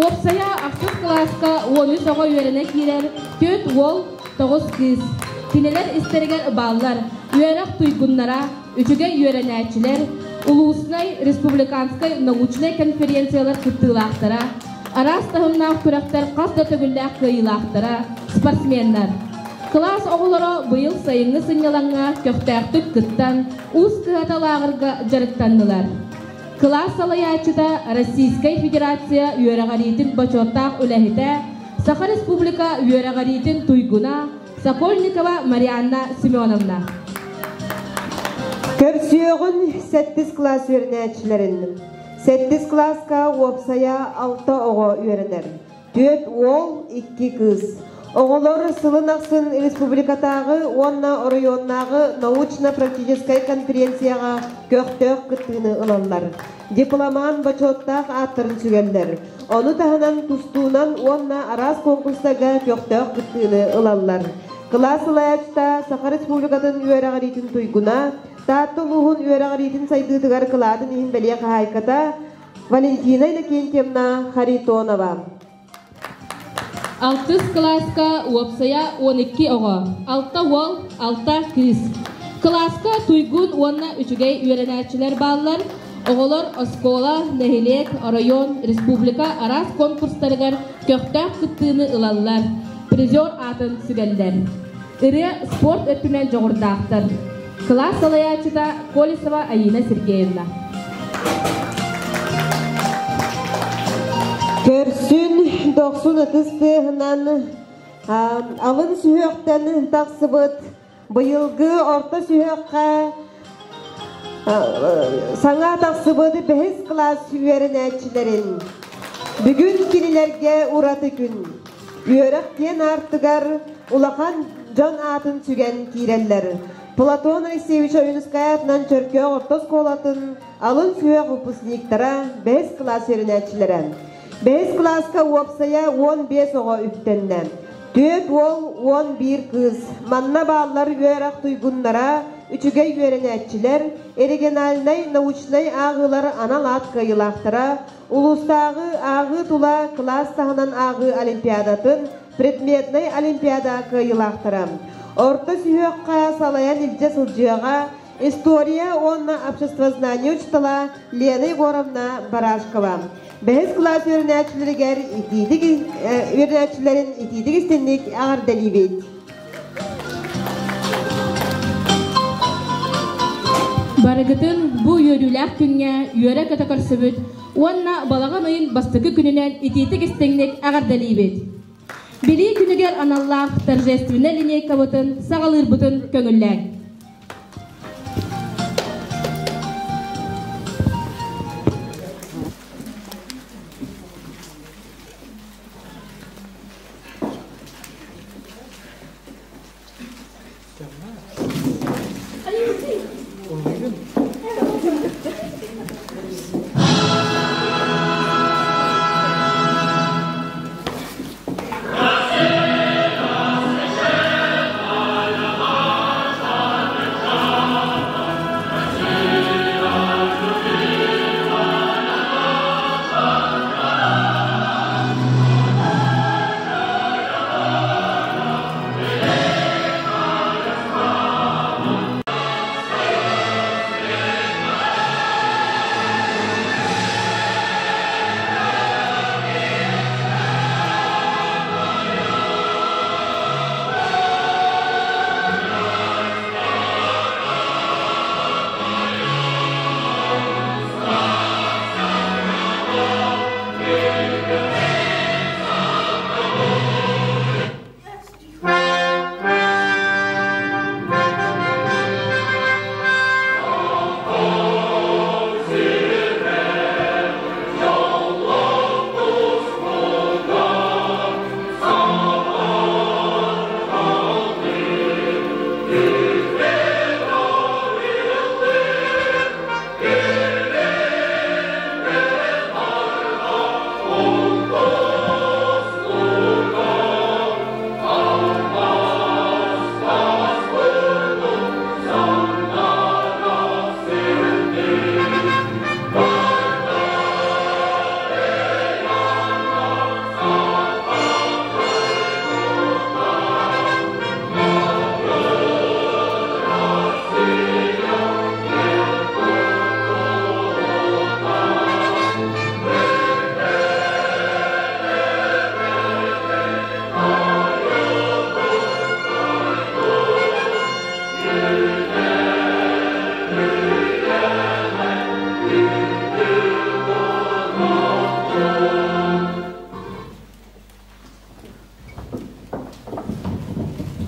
Уопсайа ахсыс кылааска 13 оҕо үөрэнэ киирэр, түөрт уол, тоҕус кыыс. Кинилэр истэригэр бааллар үөрэх туйгуннара, үчүгэй үөрэнээччилэр, улууснай, республиканскай научнай конференциялар кыттыылаахтара, араас таһымнаах күрэхтэр хас да төгүллээх кыайыылаахтара, спортсменнар. Кылаас оҕолоро быйыл сайыҥҥы сынньалаҥҥа көхтөөхтүк кыттан, Уус кыһата лааҕырга дьарыктаннылар. Кылаас салайааччыта Российскай Федерация үөрэҕириитин бочуоттаах үлэһитэ, Саха Республика үөрэҕириитин туйгуна Сокольникова Марианна Семеновна. Көрсүөҕүн сэттис кылаас үөрэнээччилэрин. Сэттис кылааска уопсайа алта оҕо үөрэнэр. Түөрт уол, икки кыыс. Оҕолор сылын ахсын республикатааҕы уонна оройуоннааҕы научно-практическай конференцияҕа көхтөөх кыттыыны ылаллар. Дипломант бочуоттаах ааттарын сүгэллэр. Ону таһынан тустуунан уонна араас конкурстарга көхтөөх кыттыыны ылаллар. Кылаас салайааччыта Саха Республикатын үөрэҕириитин туйгуна, Таатта улууһун үөрэҕириитин сайдыытыгар кылаатын иһин бэлиэ хаһаайката Валентина Иннокентьевна Харитонова. Алтыс кылааска уопсайа 12 оҕо, алта уол, алта кыыс. Кылааска туйгун уонна үчүгэй үөрэнээччилэр бааллар. Оҕолор оскуола, нэһилиэк, оройуон, республика араас конкурстарыгар көхтөөх кыттыыны ылаллар, призер аатын сүгэллэр. Ырыа спорт өттүнэн дьоҕурдаахтар. Кылаас салайааччыта Колесова Аина Сергеевна. Көрсүн дохсун ытыс тыаһынан алын сүһүөхтэн тахсыбыт быйылгы орто сүһүөххэ саҥа тахсыбыт бэһис кылаас үөрэнээччилэрин бүгүн кинилэргэ ураты күн. Үөрэх киэн аартыгар улахан дьон аатын сүгэн киирэллэр. Платон Алексеевич Ойуунускай аатынан Чөркөөх орто оскуолатын алын сүһүөх выпускниктара, бэһис кылаас үөрэнээччилэрэ. Бэһис кылааска уопсайа 15 оҕо үктэннэ. Түөрт уол, 11 кыыс. Манна бааллар үөрэх туйгуннара, үчүгэй үөрэнээччилэр, региональнай научнай ааҕыылар анал аат кыайыылаахтара, Улуустааҕы ааҕыы тула кылаас таһынан ааҕыы олимпиадатын предметнай олимпиада кыайыылаахтара. Орто сүһүөххэ салайан илдьэ сылдьыаҕа история уонна обществознание учуутала Лена Егоровна Барашкова. Бэһис кылаас үөрэнээччилэригэр итиитик үөрэнээччилэрин итиитик истинник эҕэрдэлиибит. Барыгытын бу үөрүүлээх күҥҥэ үөрэ-көтө көрсүбүт уонна балаҕан ыйын бастакы күнүнэн итиитик-истиҥник эҕэрдэлиибит. Билии күнүгэр аналлаах торжественнай линейкабытын саҕалыырбытын көҥүллээҥ.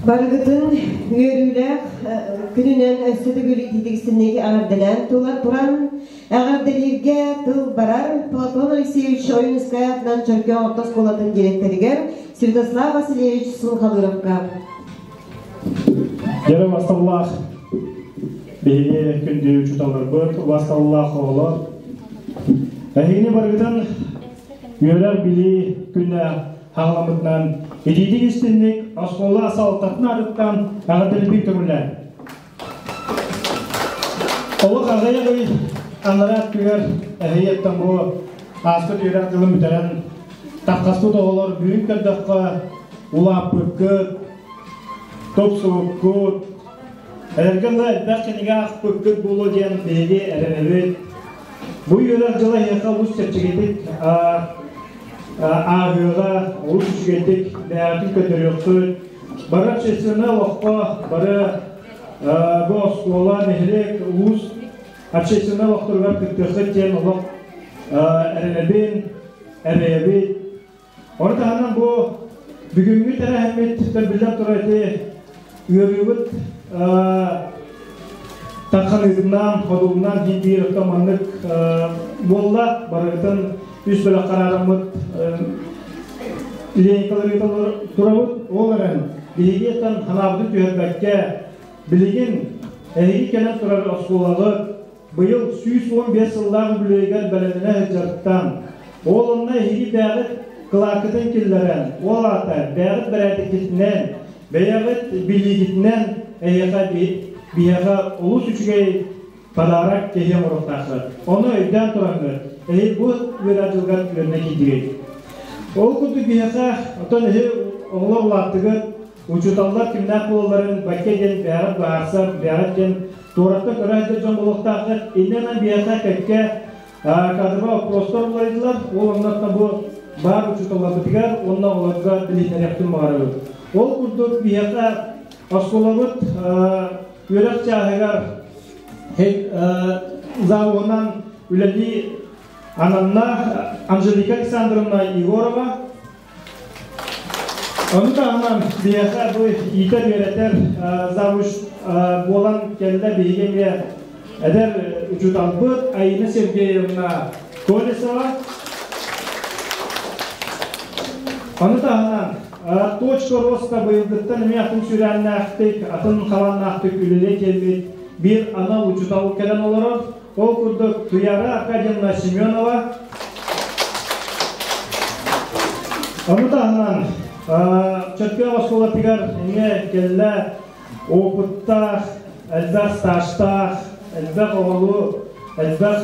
Барыгытын үөрүүлээх күнүнэн өссө төгүл итиитик-истинник эҕэрдэлээн туран, эҕэрдэлииргэ тыл барар Платон Алексеевич Ойуунускай аатынан Чөркөөх орто оскуолатын дириэктэригэр Святослав Васильевич Сунхалыровка. Дьэрэ басталлаах биһиги күндү учууталларбыт, убасталлаах оҕолор. Эһигини барыгытын үөрэх-билии күнэ хаҕаламмытынан итиитик истинник оскуола салалтатын аатыттан эҕэрдэлиибин көҥүллээн. Олох аҕыйах ый анараа өттүгэр эһиэттэн бу ааспыт үөрэх дьылын бүтэрэн таххаспыт оҕолор бүгүн көрдөххө улааппыккыт, тупсубуккут, эрэргэ да элбэх кинигэ аахпыккыт буолуо диэн биһиги эрэнэбит. Бу үөрэх дьыла эһиэхэ олус чэпчэкитик ааһыаҕа, олус үчүгэйдик бэйэҕитин көрдөрүөххүт. Бары общественнай олоххо, бары бу оскуола, нэһилиэк, улуус общественнай олохторугар кыттыаххыт диэн олох эрэнэбин, эрэйэбит. Ону таһынан бу бүгүҥҥү тэрээһиммит биллэн турар ити ыарыыбыт тарханыытынан, ходугунан биир оттон маннык буолла. Барыгытын үс бөлөх хараараммыт линейкалары турабыт. Ол эрэн биһиги оттон ханаабытын түһэрбэккэ билигин эһиги кэлэн турар оскуолаҕыт быйыл 115 сыллаах үбүлүөйүгэр бэлэмнэнэ сылдьарыттан, ол онно эһиги бэйэҕит кылааккытын киллэрэн, ол аата бэйэҕит бэрээдэккитинэн, бэйэҕит билиигитинэн эһиэхэ биһиэхэ олус үчүгэй подарок киһи оҥоруохтааххыт. Ону өйдөөн тураҥҥыт, эһиги бу үөрэх дьылыгар үөрэнэ киирдигит. Ол курдук биһиэхэ, оттон эһи оҕолор улааттыгыт, Учууталлар кимнээх буолалларын бакка диэн бэйэҕит быһаарсар, бэйэҕит диэн туораттан көрө сылдьар дьон буолуохтааххыт. Иннинэн биһиэхэ кэккэ кадровай вопростар уларыйдылар. Ол оннуттан бу баар учууталларбытыгар уонна оҕолорго билиһиннэриэхпин баҕарабыт. Ол курдук биһиэхэ оскуолабыт үөрэх чааһыгар завуһунан үлэлии ананна Анжелика Александровна Егорова. Ону таһынан биһиэхэ бу иитэр-үөрэтэр завуч буолан кэллэ биһиги эмиэ эдэр учууталбыт Аина Сергеевна Колесова. Ону таһынан точка роста быйылгыттан эмиэ атын сүрээннээхтик, атын халааннаахтык үлэлии кэлбит биир анал учуутал кэлэн олорор. Ол курдук Туяра Аркадьевна Семенова. Ону таһынан Чөркөөх оскуолатыгар эмиэ кэллэ опыттаах, элбэх стажтаах, элбэх оҕолу, элбэх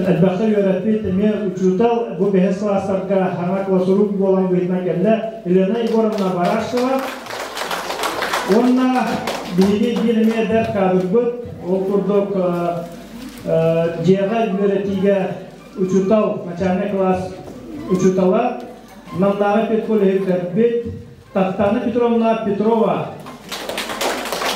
элбэххэ үөрэппит эмиэ учуутал бу бэһис класстарга хаҥа классрук буолан быһыытынан кэллэ Елена Егоровна Барашева. Уонна биһиги биир эмиэ эдэр кадрбыт, ол курдук дьиэҕэ үөрэтиигэ учуутал, начальный класс учуутала, Намнааҕы педколлеһы бүтэрбит Тахтана Петровна Петрова.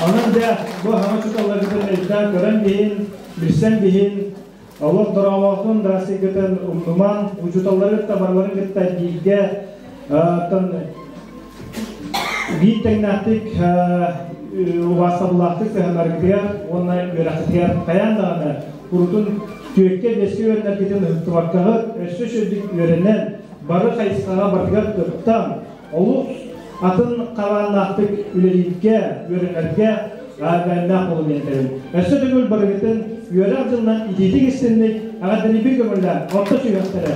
Онон дьэ бу хаҥа учууталларгытын өйдөөн көрөн биһин, билсэн биһин, олох дорообоотун, здравствуйгытын умнуман, учууталлары кытта барыларын кытта бииргэ биир тэҥнээхтик убаастабыллаахтык сыһыаннаргытыгар уонна үөрэххитигэр хайаан даҕаны курутун түөккэ бэскэ үөрэнэргитин ыһыктыбаккаҕыт, өссө үчүгэйдик үөрэнэн, бары хайысхаҕа барытыгар кыттан, олус атын хабааннаахтык үлэлииргэ, үөрэнэргэ бэлэмнээх буолун диэн этэбин. Өссө төгүл барыгытын үөрэх дьылынан итиитик истинник эҕэрдэлиибин көҥүллээн орто сүһүөхтэрэ.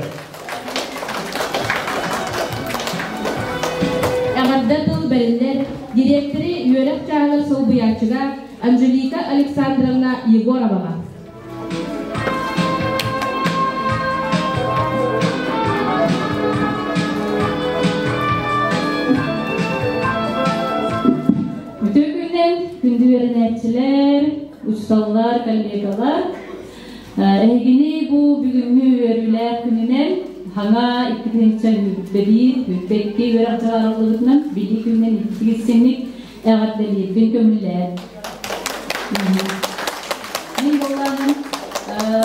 Эҕэрдэ тыл бэриллэр дириэктэри үөрэх чааһыгар солбуйааччыга Анжелика Александровна Егороваҕа. Үтүө күнүнэн күндү үөрэнээччилэр, учууталлар, коллегалар. Эһигини бу бүгүҥҥү үөрүүлээх күнүнэн хаҥа 2001 бүппэкки үөрэх дьыла арыллыбытынан билии күнүнэн ититик эҕэрдэлиирбин көҥүллээн. Мин буоллаҕым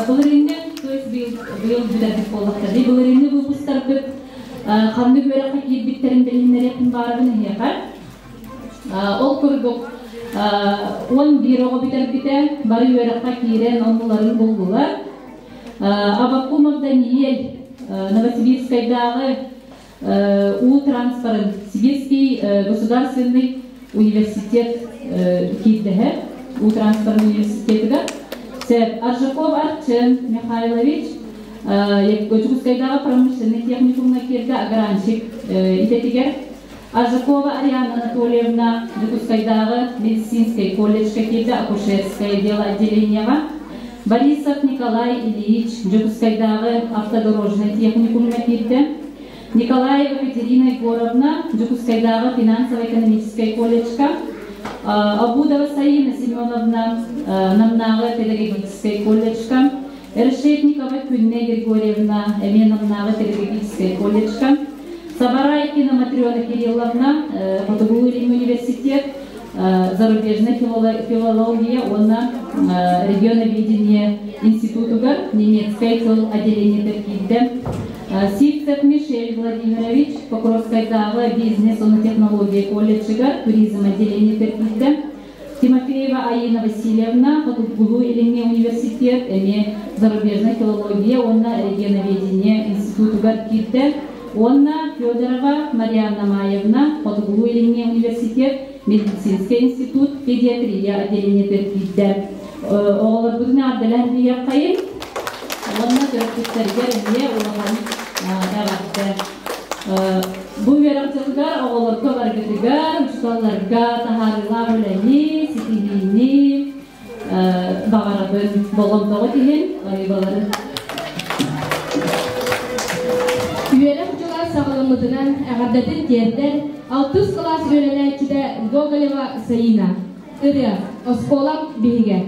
былырыыҥҥы, то есть быйыл бүтэрбит буоллахтар былырыыҥҥы выпустарбыт ханнык үөрэххэ киирбиттэрин билиһиннэриэхпин баарабын эһиэхэ. Ол курдук, 11 оҕо бүтэрбитэ, бары үөрэххэ киирэн оннуларын буллулар. Аввакумов Даниэль Новосибирскайдааҕы уу транспорын Сибирский государственный университет киирдэһэ уу транспорын университетыгар. Сэр Аржаков Арчын Михайлович Дьокуускайдааҕы промышленный техникумҥа киирдэ огранщик идэтигэр. Аржакова Ариана Анатольевна Дьокуускайдааҕы медицинскэй колледжка киирдэ акушерское дело отделениеҕа. Борисов Николай Ильич Дьокуускайдааҕы автодорожнай техникумҥа киирдэ. Николаева Екатерина Егоровна Дьокуускайдааҕы финансово-экономическай колледжка. Обудова Саина Семеновна Намнааҕы педагогическай колледжка. Решетникова Күннэ Григорьевна эмиэ Намнааҕы педагогическай колледжка. Сабарайкина Матрена Кирилловна Хотугулуу-Илиҥҥи университет зарубежная филология уонна регионоведение институтугар немецкэй тыл отделениетыгар киирдэ. Сивцев Мишель Владимирович Покровскайдааҕы бизнес уонна технология колледжыгар туризм отделениетыгар киирдэ. Тимофеева Аина Васильевна Хотугулуу-Илиҥҥи университет эмиэ зарубежная филология уонна регионоведение институтугар киирдэ уонна Федорова Марианна Маевна Хотугулуу-Илиҥҥи университет медицинскэй институт педиатрия отделениетыгар киирдэ. Оҕолорбутун эҕэрдэлээн тиийиэххэйин уонна төрөппүттэригэр эмиэ улахан эҕэрдэ. Бу үөрэх дьылыгар оҕолорго барыгытыгар, учууталларга таһаарыылаах үлэни, ситиһиини баҕарабын. Болҕомтоҕут иһин барыыбаларын. Үөрэх дьыла саҕаламмытынан эҕэрдэтин тиэрдэр алтыс кылаас үөрэнээччитэ Гоголева Саина. Ырыа, оскуолам биһигэ.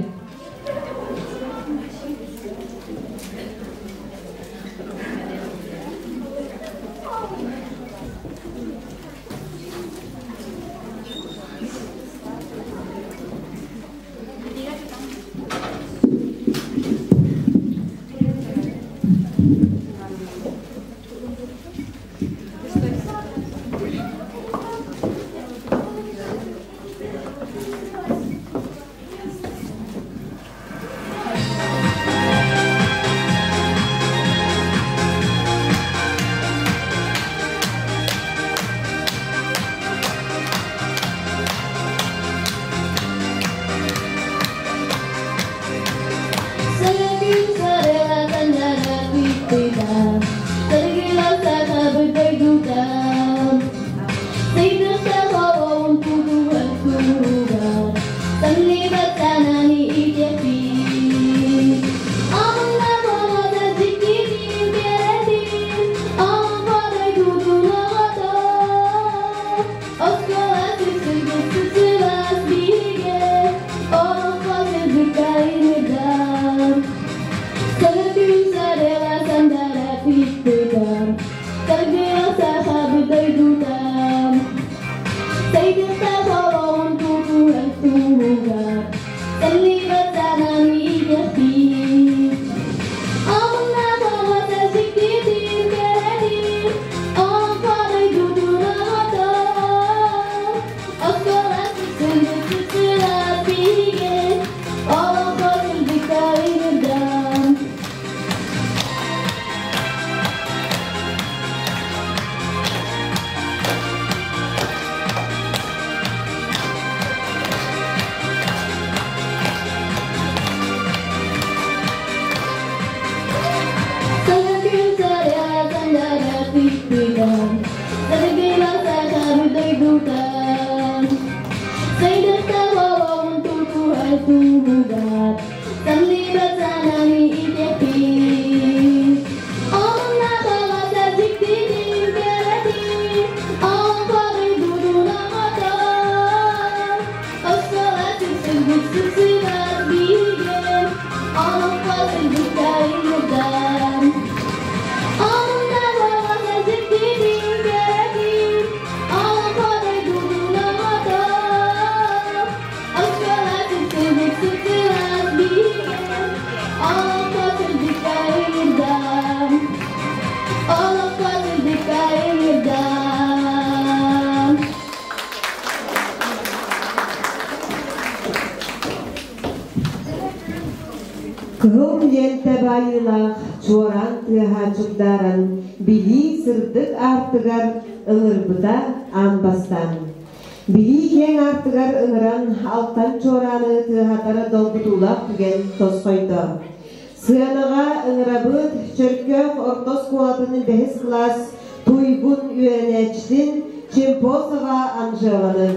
Кыһыл лиэнтэ баайыылаах чуораан тыаһа чугдааран, билии сырдык аартыгар ыҥырбыта аан бастаан. Билии киэҥ аартыгар ыҥыран, алтан чуорааны тыаһатар долгутуулаах түгэн тосхойдо. Сыанаҕа ыҥырабыт Чөркөөх орто оскуолатын бэһис кылаас туйгун үөрэнээччитин Чемпосова Анжеланы.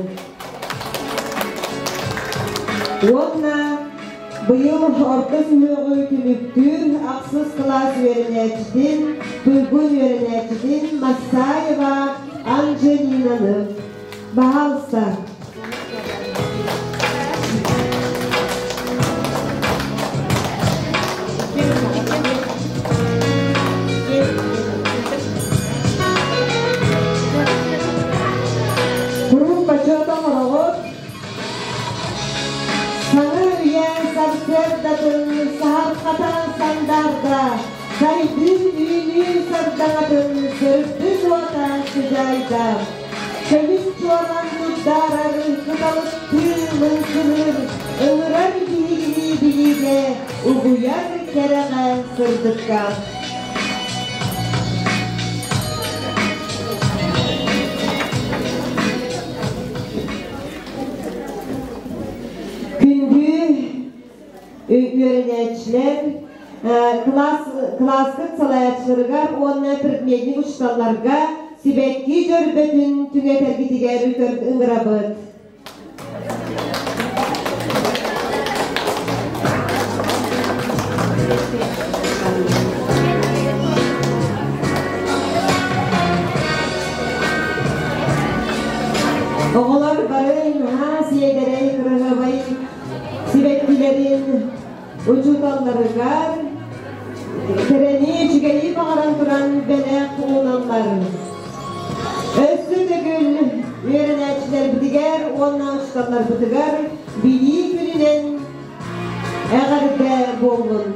Уонна быйыл орто сүһүөҕү түмүктүүр ахсыс кылаас үөрэнээччитин, туйгун үөрэнээччитин Массаева Анжелинаны. Баһаалыста. Куруук бачыата оҥороҕут. Саҥа үйэ сарсыардатын саһархата сандаарда, сайдыы үүнүү сардаҥатын сырдык уота сыдьаайда. Көмүс чуоран куттаарар кыталыктыы лыҥкыныыр, ыҥырар биһигини билиигэ, угуйар кэрэҕэ сырдыкка. Күндү үөрэнээччилэр, кылаас, кылааскыт салайааччыларыгар уонна предметник учууталларга сибэкки дьөрбөтүн түҥэтэргитигэр ыҥырабыт. Оҕолор бары наһаа сиэдэрэй, кыраһыабай сибэккилэрин учууталларыгар кэрэни, үчүгэйи баҕаран туран бэлэх ууналлар. Өссө төгүл үөрэнээччилэрбитигэр уонна учууталларбытыгар Билии күнүнэн эҕэрдэ буоллун!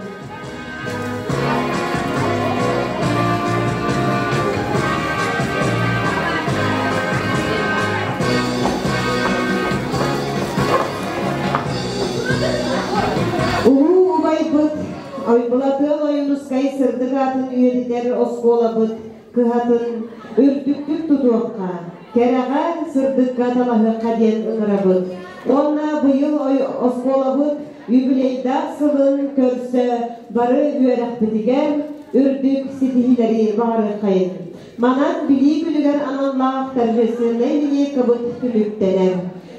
Улуу убайбыт Ойбулатыан Ойуунускай сырдык аатын үйэтитэр оскуолабыт кыһатын үрдүктүк тутуохха, кэрэҕэ, сырдыкка талаһыахха диэн ыҥырабыт. Уонна быйыл оскуолабыт юбилейдаах сылын көрсө бары үөрэхпитигэр үрдүк ситиһиилэри баҕарыаххайын. Манан Билии күнүгэр аналлаах торжественнай линейкабыт түмүктэнэр.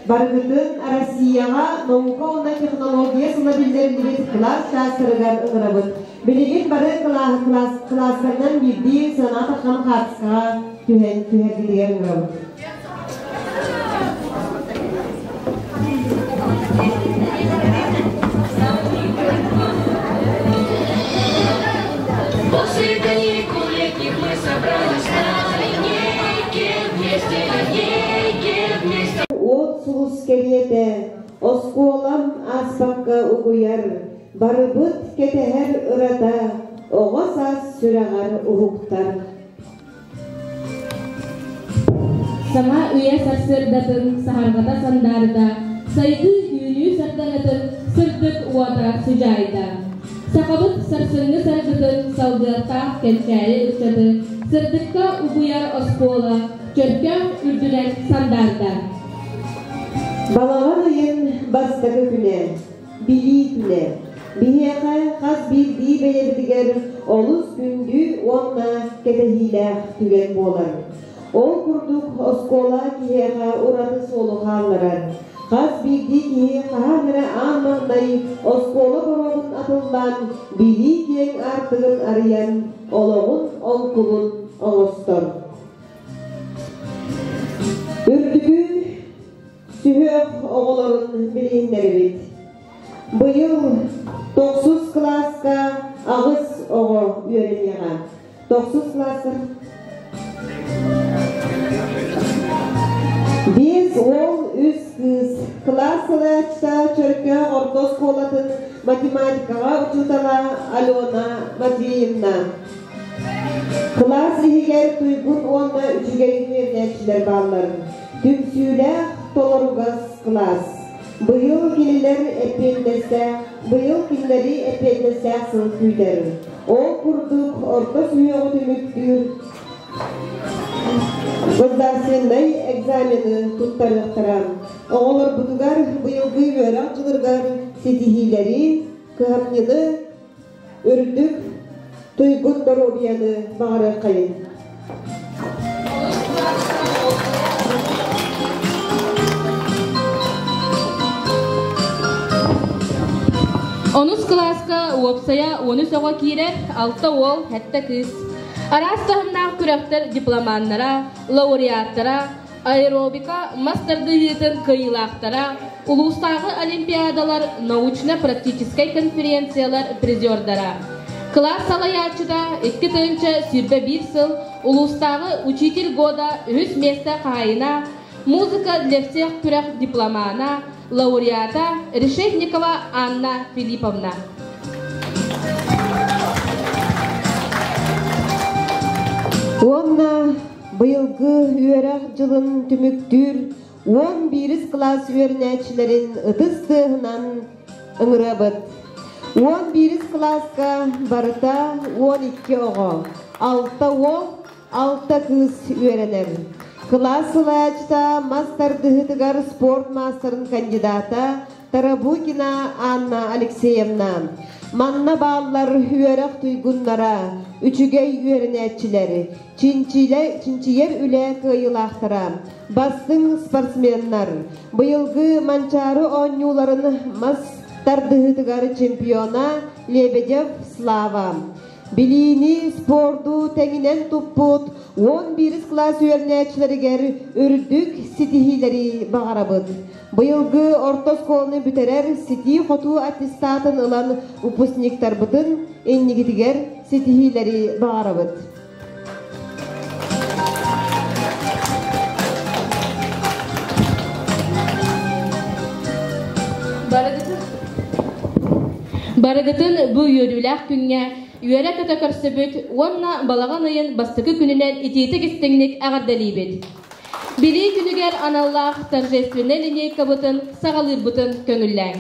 Барыгытын Россияҕа наука уонна технология сыла биллэриллибит кылаас чаастарыгар ыҥырабыт. Билигин бары кылаастарынан биирдии сыана таххан хаартыскаҕа түһэн түһэргитигэр ыҥырабыт. После каникул летних мы собрались на линейке, вместе линейке, вместе. Уот сулус кэриэтэ оскуолам ааспакка угуйар, барыбыт кэтэһэр ырата, оҕо саас сүрэҕэр уһуктар. Саҥа үйэ сарсыардатын саһарҕата сандаарда, сайдыы үүнүү сардаҥатын сырдык уота сыдьаайда. Сахабыт сарсыҥҥы саргытын салгыаттаах кэнчээри ыччаты сырдыкка угуйар оскуола Чөркөөх үрдүнэн сандаарда. Балаҕан ыйын бастакы күнэ, Билии күнэ. Биһиэхэ хас биирдии бэйэбитигэр олус күндү уонна кэтэһиилээх түгэн буолар. Ол курдук оскуола киһиэхэ ураты суолу хаалларар. Хас биирдии киһи хаһан эрэ аан маҥнай оскуола боруогун атыллаан, билии киэҥ аартыгын арыйан, олоҕун оҥкулун оҥостор. Үрдүкү сүһүөх оҕолорун билиһиннэрэбит. Быйыл тохсус кылааска аҕыс оҕо үөрэниэҕэ. Тохсус кылааска Биэс уол, үс кыыс. Кылаас салайааччыта Чөркөөх орто оскуолатын математикаҕа учуутала Алена Матвеевна. Кылаас иһигэр туйгун уонна үчүгэй үөрэнээччилэр бааллар. Түмсүүлээх толоругас кылаас. Быйыл кинилэр эппиэтинэстээх, быйыл кинилэри эппиэтинэстээх сыл күүтэр. Ол курдук орто сүһүөҕү түмүктүүр государственнай экзамены туттарыахтара. Оҕолорбутугар быйылгы үөрэх дьылыгар ситиһиилэри, кыһамньыны, үрдүк туйгун доруобуйаны баҕарыаххайын. Онус кылааска уопсайа 13 оҕо киирэр, алта уол, сэттэ кыыс. Араас таһымнаах күрэхтэр дипломаннара, лауреаттара, аэробика мас тардыһыытын кыайыылаахтара, улуустааҕы олимпиадалар, научно-практическай конференциялар призердара. Кылаас салайааччыта 2021 сыл улуустааҕы «Учитель года» үһүс миэстэ хаһаайына, «Музыка для всех» күрэх дипломана, лауреата Решетникова Анна Филипповна. Уонна быйылгы үөрэх дьылын түмүктүүр 11 кылаас үөрэнээччилэрин ытыс тыаһынан ыҥырабыт. 11 кылааска барыта 12 оҕо, 6 уол, 6 кыыс үөрэнэр. Кылаас салайааччыта мас тардыһыытыгар спорт маастарын кандидата Тарабукина Анна Алексеевна. Манна бааллар үөрэх туйгуннара, үчүгэй үөрэнээччилэр, чинчийэр үлэ кыайыылаахтара, бастыҥ спортсменнар. Быйылгы Манчаары оонньууларын мас тардыһыытыгар чемпиона Лебедев Слава. Билиини, спорду тэҥинэн туппут 11 кылаас үөрэнээччилэригэр үрдүк ситиһиилэри баҕарабыт. Быйылгы орто оскуоланы бүтэрэр ситии-хотуу аттестатын ылан выпускниктарбытын иннигитигэр ситиһиилэри баҕарабыт. Барыгытын бу үөрүүлээх күҥҥэ үөрэ-көтө көрсөбүт уонна балаҕан ыйын бастакы күнүнэн итиитик-истиҥник эҕэрдэлиибит. Билии күнүгэр аналлаах торжественнай линейкабытын саҕалыырбытын көҥүллээҥ.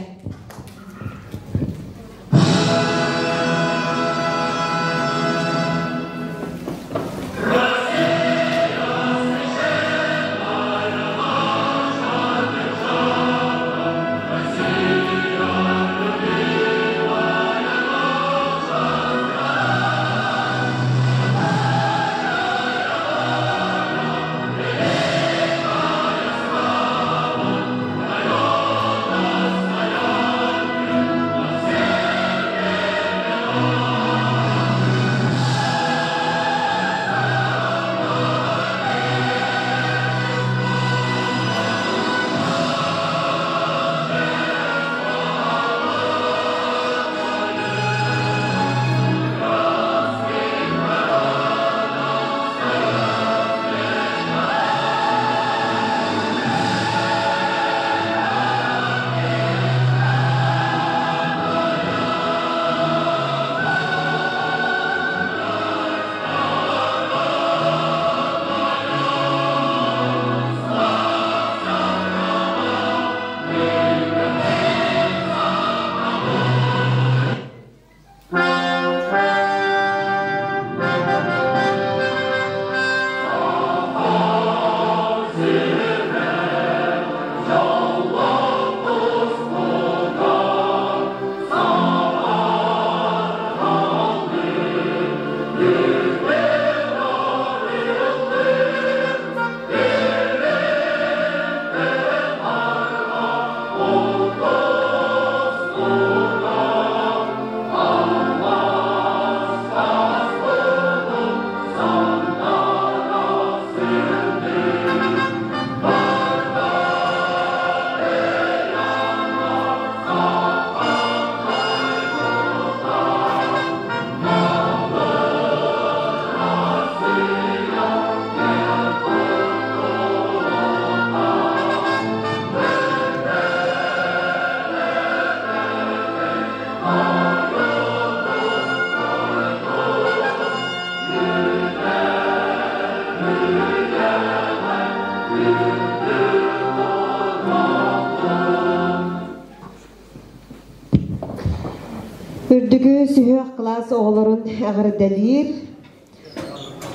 Үрдүкү сүһүөх кылаас оҕолорун эҕэрдэлиир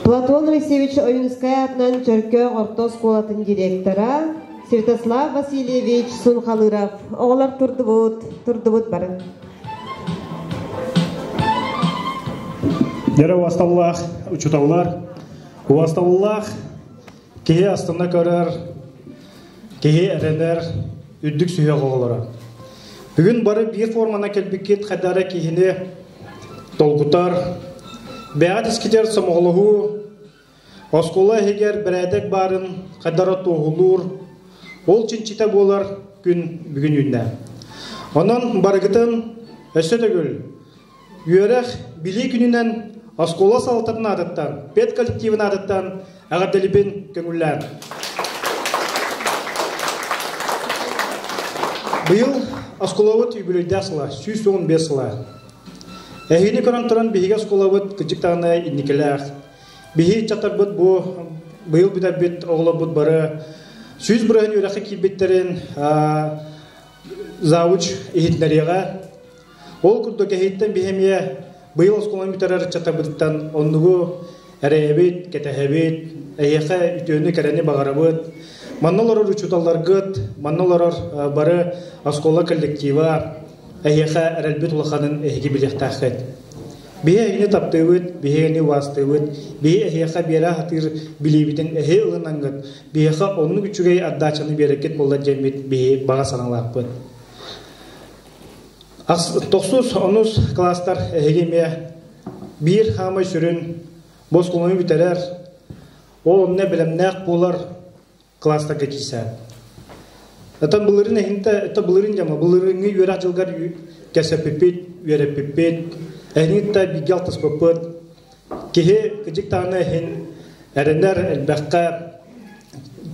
Платон Алексеевич Ойуунускай аатынан Чөркөөх орто оскуолатын директора Святослав Васильевич Сунхалыров. Оҕолор турдубут, турдубут бары. Дьэрэ уосталлаах учууталлар, уосталлаах киһи астына көрөр, киһи эрэнэр үрдүк сүһүөх оҕолоро. Бүгүн бары биир формана кэлбиккит хайдара киһини долгутар, бэйэҕит искитэр сомоҕолоһуу, оскуола иһигэр бэрээдэк баарын хайдара туоһулуур, ол чинчитэ буолар күн бүгүн үүннэ. Онон барыгытын өссө төгүл Үөрэх, билии күнүнэн оскуола салалтатын аатыттан, педколлективын аатыттан эҕэрдэлибин көҥүллээн. Быйыл оскуолабыт үбүлүөйдээх сыла, 115 сыла. Эһигини көрөн туран биһиги оскуолабыт кырдьык даҕаны инникилээх. Биһи ыччаттарбыт бу быйыл бүтэрбит оҕолорбут бары 100% үөрэххэ киирбиттэрин завуч иһитиннэриэҕэ. Ол курдук эһиттэн биһи эмиэ быйыл оскуоланы бүтэрэр ыччаттарбытыттан оннугу эрэйэбит, кэтэһэбит, эһиэхэ үтүөнү-кэрэни баҕарабыт. Манна олорор учууталларгыт, манна олорор бары оскуола коллектива эһиэхэ эрэлбит улаханын эһиги билиэхтээххит. Биһи эһигини таптыыбыт, биһи эһигини убаастыыбыт, биһи эһиэхэ биэрэ сатыыр билиибитин эһи ылынаҥҥыт, биһиэхэ оннук үчүгэй отдачаны биэрэргит буолла диэммит биһи баҕа санаалаахпыт. Тохсус, онус класстар эһиги эмиэ биир хаамай сүрүн бу оскуоланы бүтэрэр, ол онно бэлэмнээх буолар класстарга киирсээн. Оттон былырыын эһинтэ, это былырыын дьама, былырыыҥҥы үөрэх дьылгар кэсэппиппит, үөрэппиппит, эһиги да бииргэ алтыспыппыт. Киһи кыдьык даҕаны иһин эрэнэр элбэххэ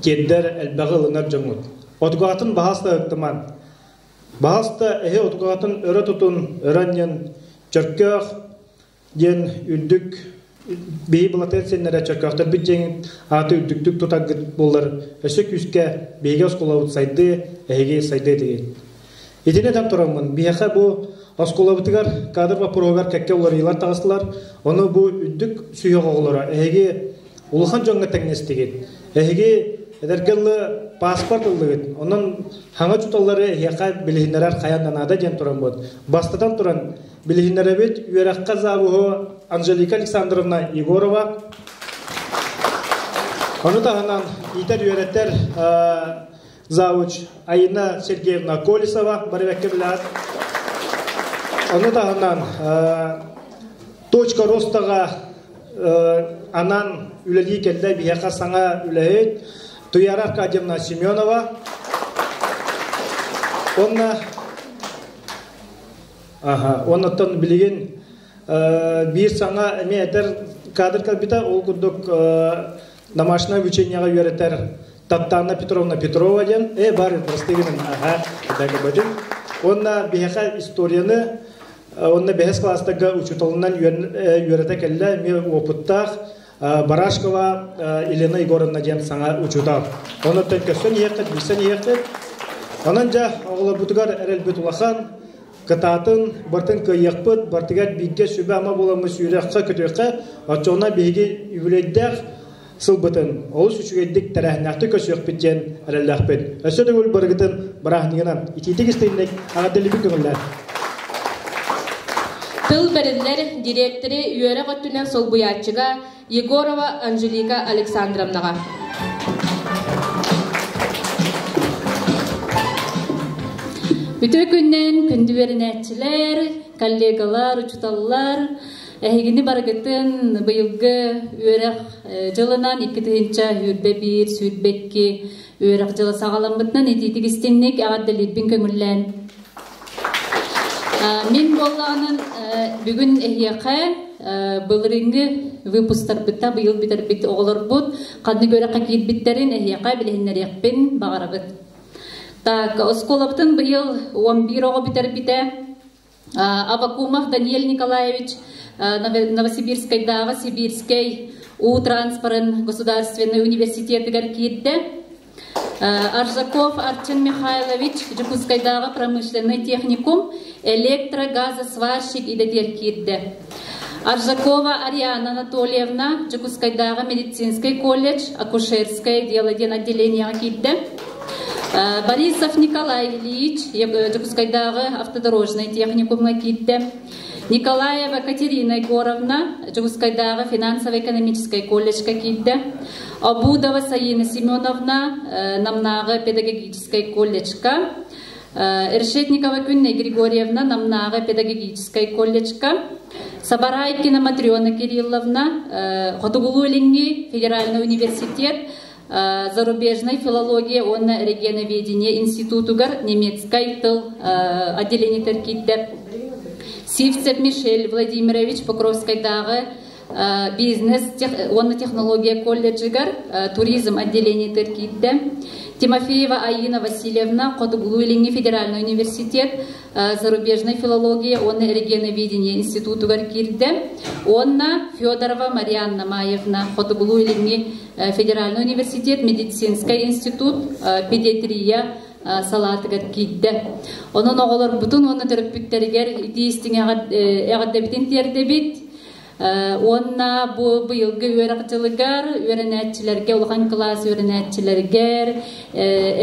тиэрдэр элбэҕи ылынар дьоҥҥут. Отугаатын баһаас да ыктыман, Баһаста эһи отугаатын өрө тутун, өрө анньан, Чөркөөх диэн үрдүк биһи былатыан синнэрэ Чөркөөхтөрбүт дьиҥ ааты үрдүктүк тутаргыт буоллар өссө күүскэ биһиги оскуолабыт сайдыы, эһиги сайдыы этигит. Итини этэн тураммын, биһиэхэ бу оскуолабытыгар кадр боппуруоһугар кэккэ уларыйыылар таҕыстылар. Ону бу үрдүк сүһүөх оҕолоро эһиги улахан дьоҥҥо тэҥнэстигит. Эһиги эдэргэ ылы паспорт ыллыгыт. Онон хаҥа учууталлары эһиэхэ билиһиннэрэр хайан да наада диэн тураммыт. Бастатан туран, билиһиннэрэбит үөрэххэ завуһу Анжелика Александровна Егорова. Ону таһынан иитэр-үөрэтэр завуч Айна Сергеевна Колесова барыбекке билэр. Ону таһынан точка ростаға анан үлэлии кэллэ биһиэхэ саҥа үлэһит Туяра Аркадьевна Семенова. Онна Аха, оннуттан билигин биир саҥа эмиэ этэр кадр кэлбитэ, ол курдук домашнее обучениеҕа үөрэтэр Таттана Петровна Петрова диэн, э бар простыгынан, аха, дагабадым. Уонна биһиэхэ историяны уонна бэһис класстарга учууталынан үөрэтэ кэллэ, эмиэ опыттаах Барашкова Елена Егоровна диэн саҥа учуутал. Онуттан көссөн иһиэххит, билсэн иһиэххит. Онон дьэ, оҕолорбутугар эрэлбит улахан, кытаатын, бартын кыайыахпыт, бартыгар бииргэ сүбэ-ама буоламмыт сүүрүөххэ-көтүөххэ, оччоҕуна биһиги үбүлүөйдээх сылбытын олус үчүгэйдик тэрээһиннээхтик көрсүөхпүт диэн эрэллээхпит. Өссө төгүл барыгытын бырааһынньыгынан итиитик истиҥник эҕэрдэлиибин көҥүллээн. Тыл бэриллэр дириэктэри үөрэх өттүнэн солбуйааччыга Егорова Анжелика Александровнаҕа. Үтүө күннэн күндү үөрэнээччилэр, коллегалар, учууталлар, эһигини барыгытын быйылгы үөрэх дьылынан 2021 22 үөрэх дьыла саҕаламмытынан итиитик истинник эҕэрдэлиирбин көҥүллээн. Мин буоллаҕынан бүгүн эһиэхэ былырыыҥҥы выпусктарбытта быйыл бүтэрбит оҕолорбут ханнык үөрэххэ киирбиттэрин эһиэхэ билиһиннэриэхпин баҕарабыт. Так, оскуолабытын быйыл 11 оҕо бүтэрбитэ. Авакумов Даниэль Николаевич Новосибирскайдааҕы Сибирскэй уу транспорын государственнай университетыгар киирдэ. Аржаков Арчын Михайлович Дьокуускайдааҕы промышленнай техникум электрогазосварщик идэтигэр киирдэ. Аржакова Ариана Анатольевна Дьокуускайдааҕы медицинскэй колледж акушерское дело диэн отделениеҕа киирдэ. Борисов Николай Ильич Дьокуускайдааҕы автодорожнай техникумҥа киирдэ. Николаева Катерина Егоровна Дьокуускайдааҕы финансово-экономическай колледжка киирдэ. Обудова Саина Семеновна Намнааҕы педагогическай колледжка. Решетникова Күннэй Григорьевна Намнааҕы педагогическай колледжка. Сабарайкина Матрена Кирилловна Хотугулуу-Илиҥҥи федеральный университет зарубежной филология уонна регионоведение институтугар немецкай тыл отделениетер киирдэ. Сивцев Мишель Владимирович Покровскайдааҕы бизнес уонна технология колледжыгар туризм отделениетер киирдэ. Тимофеева Айина Васильевна Хотугулуу-Илиҥҥи федеральный университет зарубежной филология уонна регионоведение институтугар киирдэ. Уонна Федорова Марианна Маевна Хотугулуу-Илиҥҥи федеральный университет медицинскэй институт педиатрия салаатыгар киирдэ. Онон оҕолорбутун уонна төрөппүттэригэр итии истиҥ эҕэрдэбитин тиэрдэбит. Уонна бу быйылгы үөрэх дьылыгар үөрэнээччилэргэ, улахан кылаас үөрэнээччилэригэр,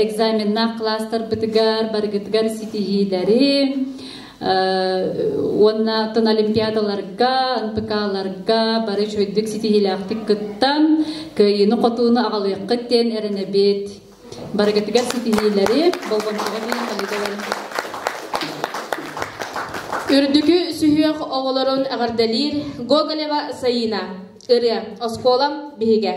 экзаменнаах кылаастарбытыгар барыгытыгар ситиһиилэри, уонна оттон олимпиадаларга, НПК-ларга бары үчүгэйдик ситиһиилээхтик кыттан, кыайыыны-хотууну аҕалыаххыт диэн эрэнэбит. Барыгытыгар ситиһиилэри, болҕомтоҕо биэрэн талыыталарын. Үрдүкү сүһүөх оҕолорун эҕэрдэлиир Гоголева Саина. Ырыа. Оскуолам биһигэ.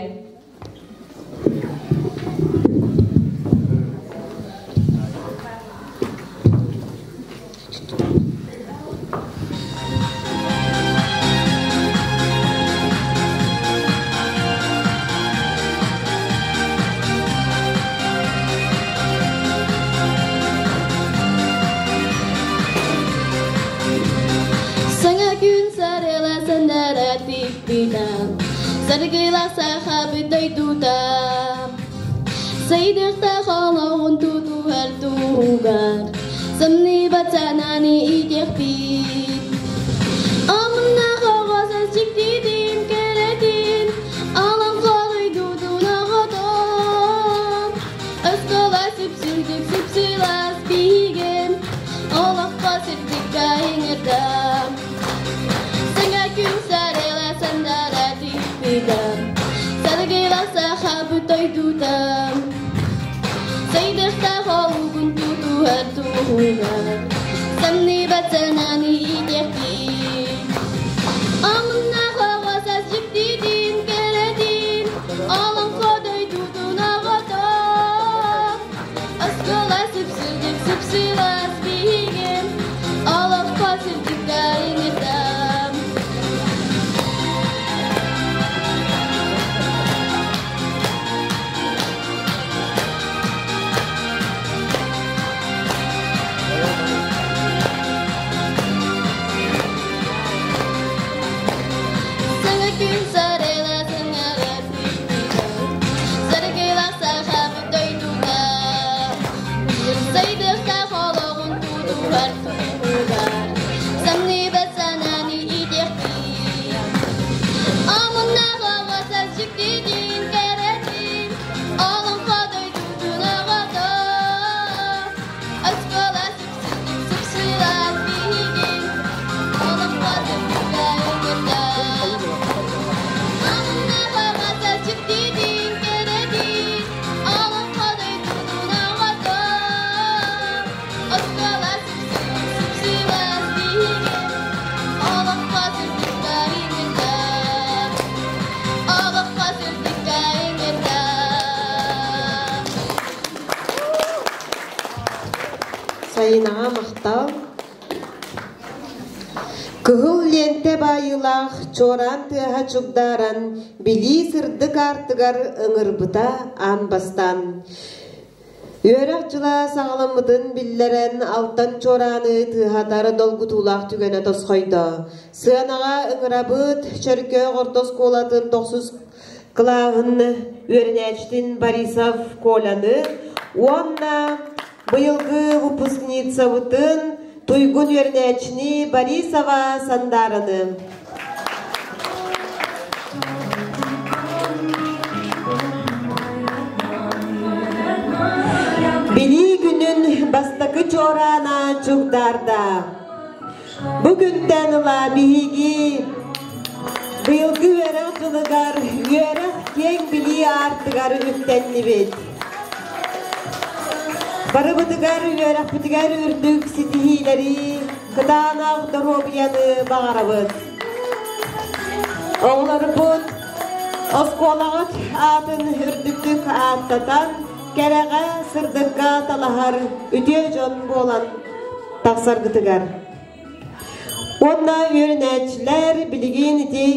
Саҥа күн сарыала санара тикпитэ, Саргыла сахабыт дойдута. Сайдыахта холоҕун тутуһар туһугар, Самныбат санааны иитиэхпит. Омуннаах оҕо сас дьиктитин кэрэтин, Олоҥхо дойдутун оҕотон. Оскуола сүпсүрдүк сүпсүлас биһигин, Олоххо сирдиккэ ыҥырда. Саҥа күн сарыала сандара түспүтэ, Саргыла сахабыт дойдута. Сайдыахтаах олугун тутуһар туһугар, Самныбат санааны иитиэхпит. Омуннаах оҕо саас дьиктитин кэрэтин, Олоҥхо дойдутун оҕото. Оскуола сүпсүлдүк сүпсүлас биһигин, Олоххо сирдиккэ ыҥырдам. Саҥа күн сарыла саҥара Саргылах сахабыт дойдута Сайдыахтаах олоҕун тутуһар туһугар Самныбат санааны иитиэхпит Омуннаах оҕо саас дьиктитин кэрэтин Олоҥхо дойдутун оҕото Оскуола сүпсүлүк сүпсүлэс биһигин Олоҥхо дойдута ыҥырда Омуннаах оҕо саас дьиктитин кэрэтин Олоҥхо дойдутун оҕото Оскуола сүпсүлүк сүпсүлэс биһигин Олоҥхо сырдыкка ыҥырда Олоҥхо сырдыкка ыҥырда Сайынаҕа махтал. Кыһыл лиэнтэ баайыылаах чуораан тыаһа чугдааран, билии сырдык аартыгар ыҥырбыта аан бастаан. Үөрэх дьыла саҕаламмытын биллэрэн, алтан чуорааны тыаһатар долгутуулаах түгэнэ тосхойдо. Сыанаҕа ыҥырабыт Чөркөөх орто оскуолатын тохсус кылааһын үөрэнээччитин Борисов Коляны уонна быйылгы выпускницабытын туйгун үөрэнээччини Борисова Сандаараны. Билии күнүн бастакы чуораана чугдаарда. Бу күнтэн ыла биһиги быйылгы үөрэх дьылыгар үөрэх киэҥ билии аартыгар үктэннибит. Барыбытыгар үөрэхпитигэр үрдүк ситиһиилэри, кытаанах доруобуйаны баҕарабыт. Оҕолорбут оскуолаҕыт аатын үрдүктүк ааттатан, кэрэҕэ, сырдыкка талаһар үтүө дьон буолан тахсаргытыгар. Уонна үөрэнээччилэр билигин ити.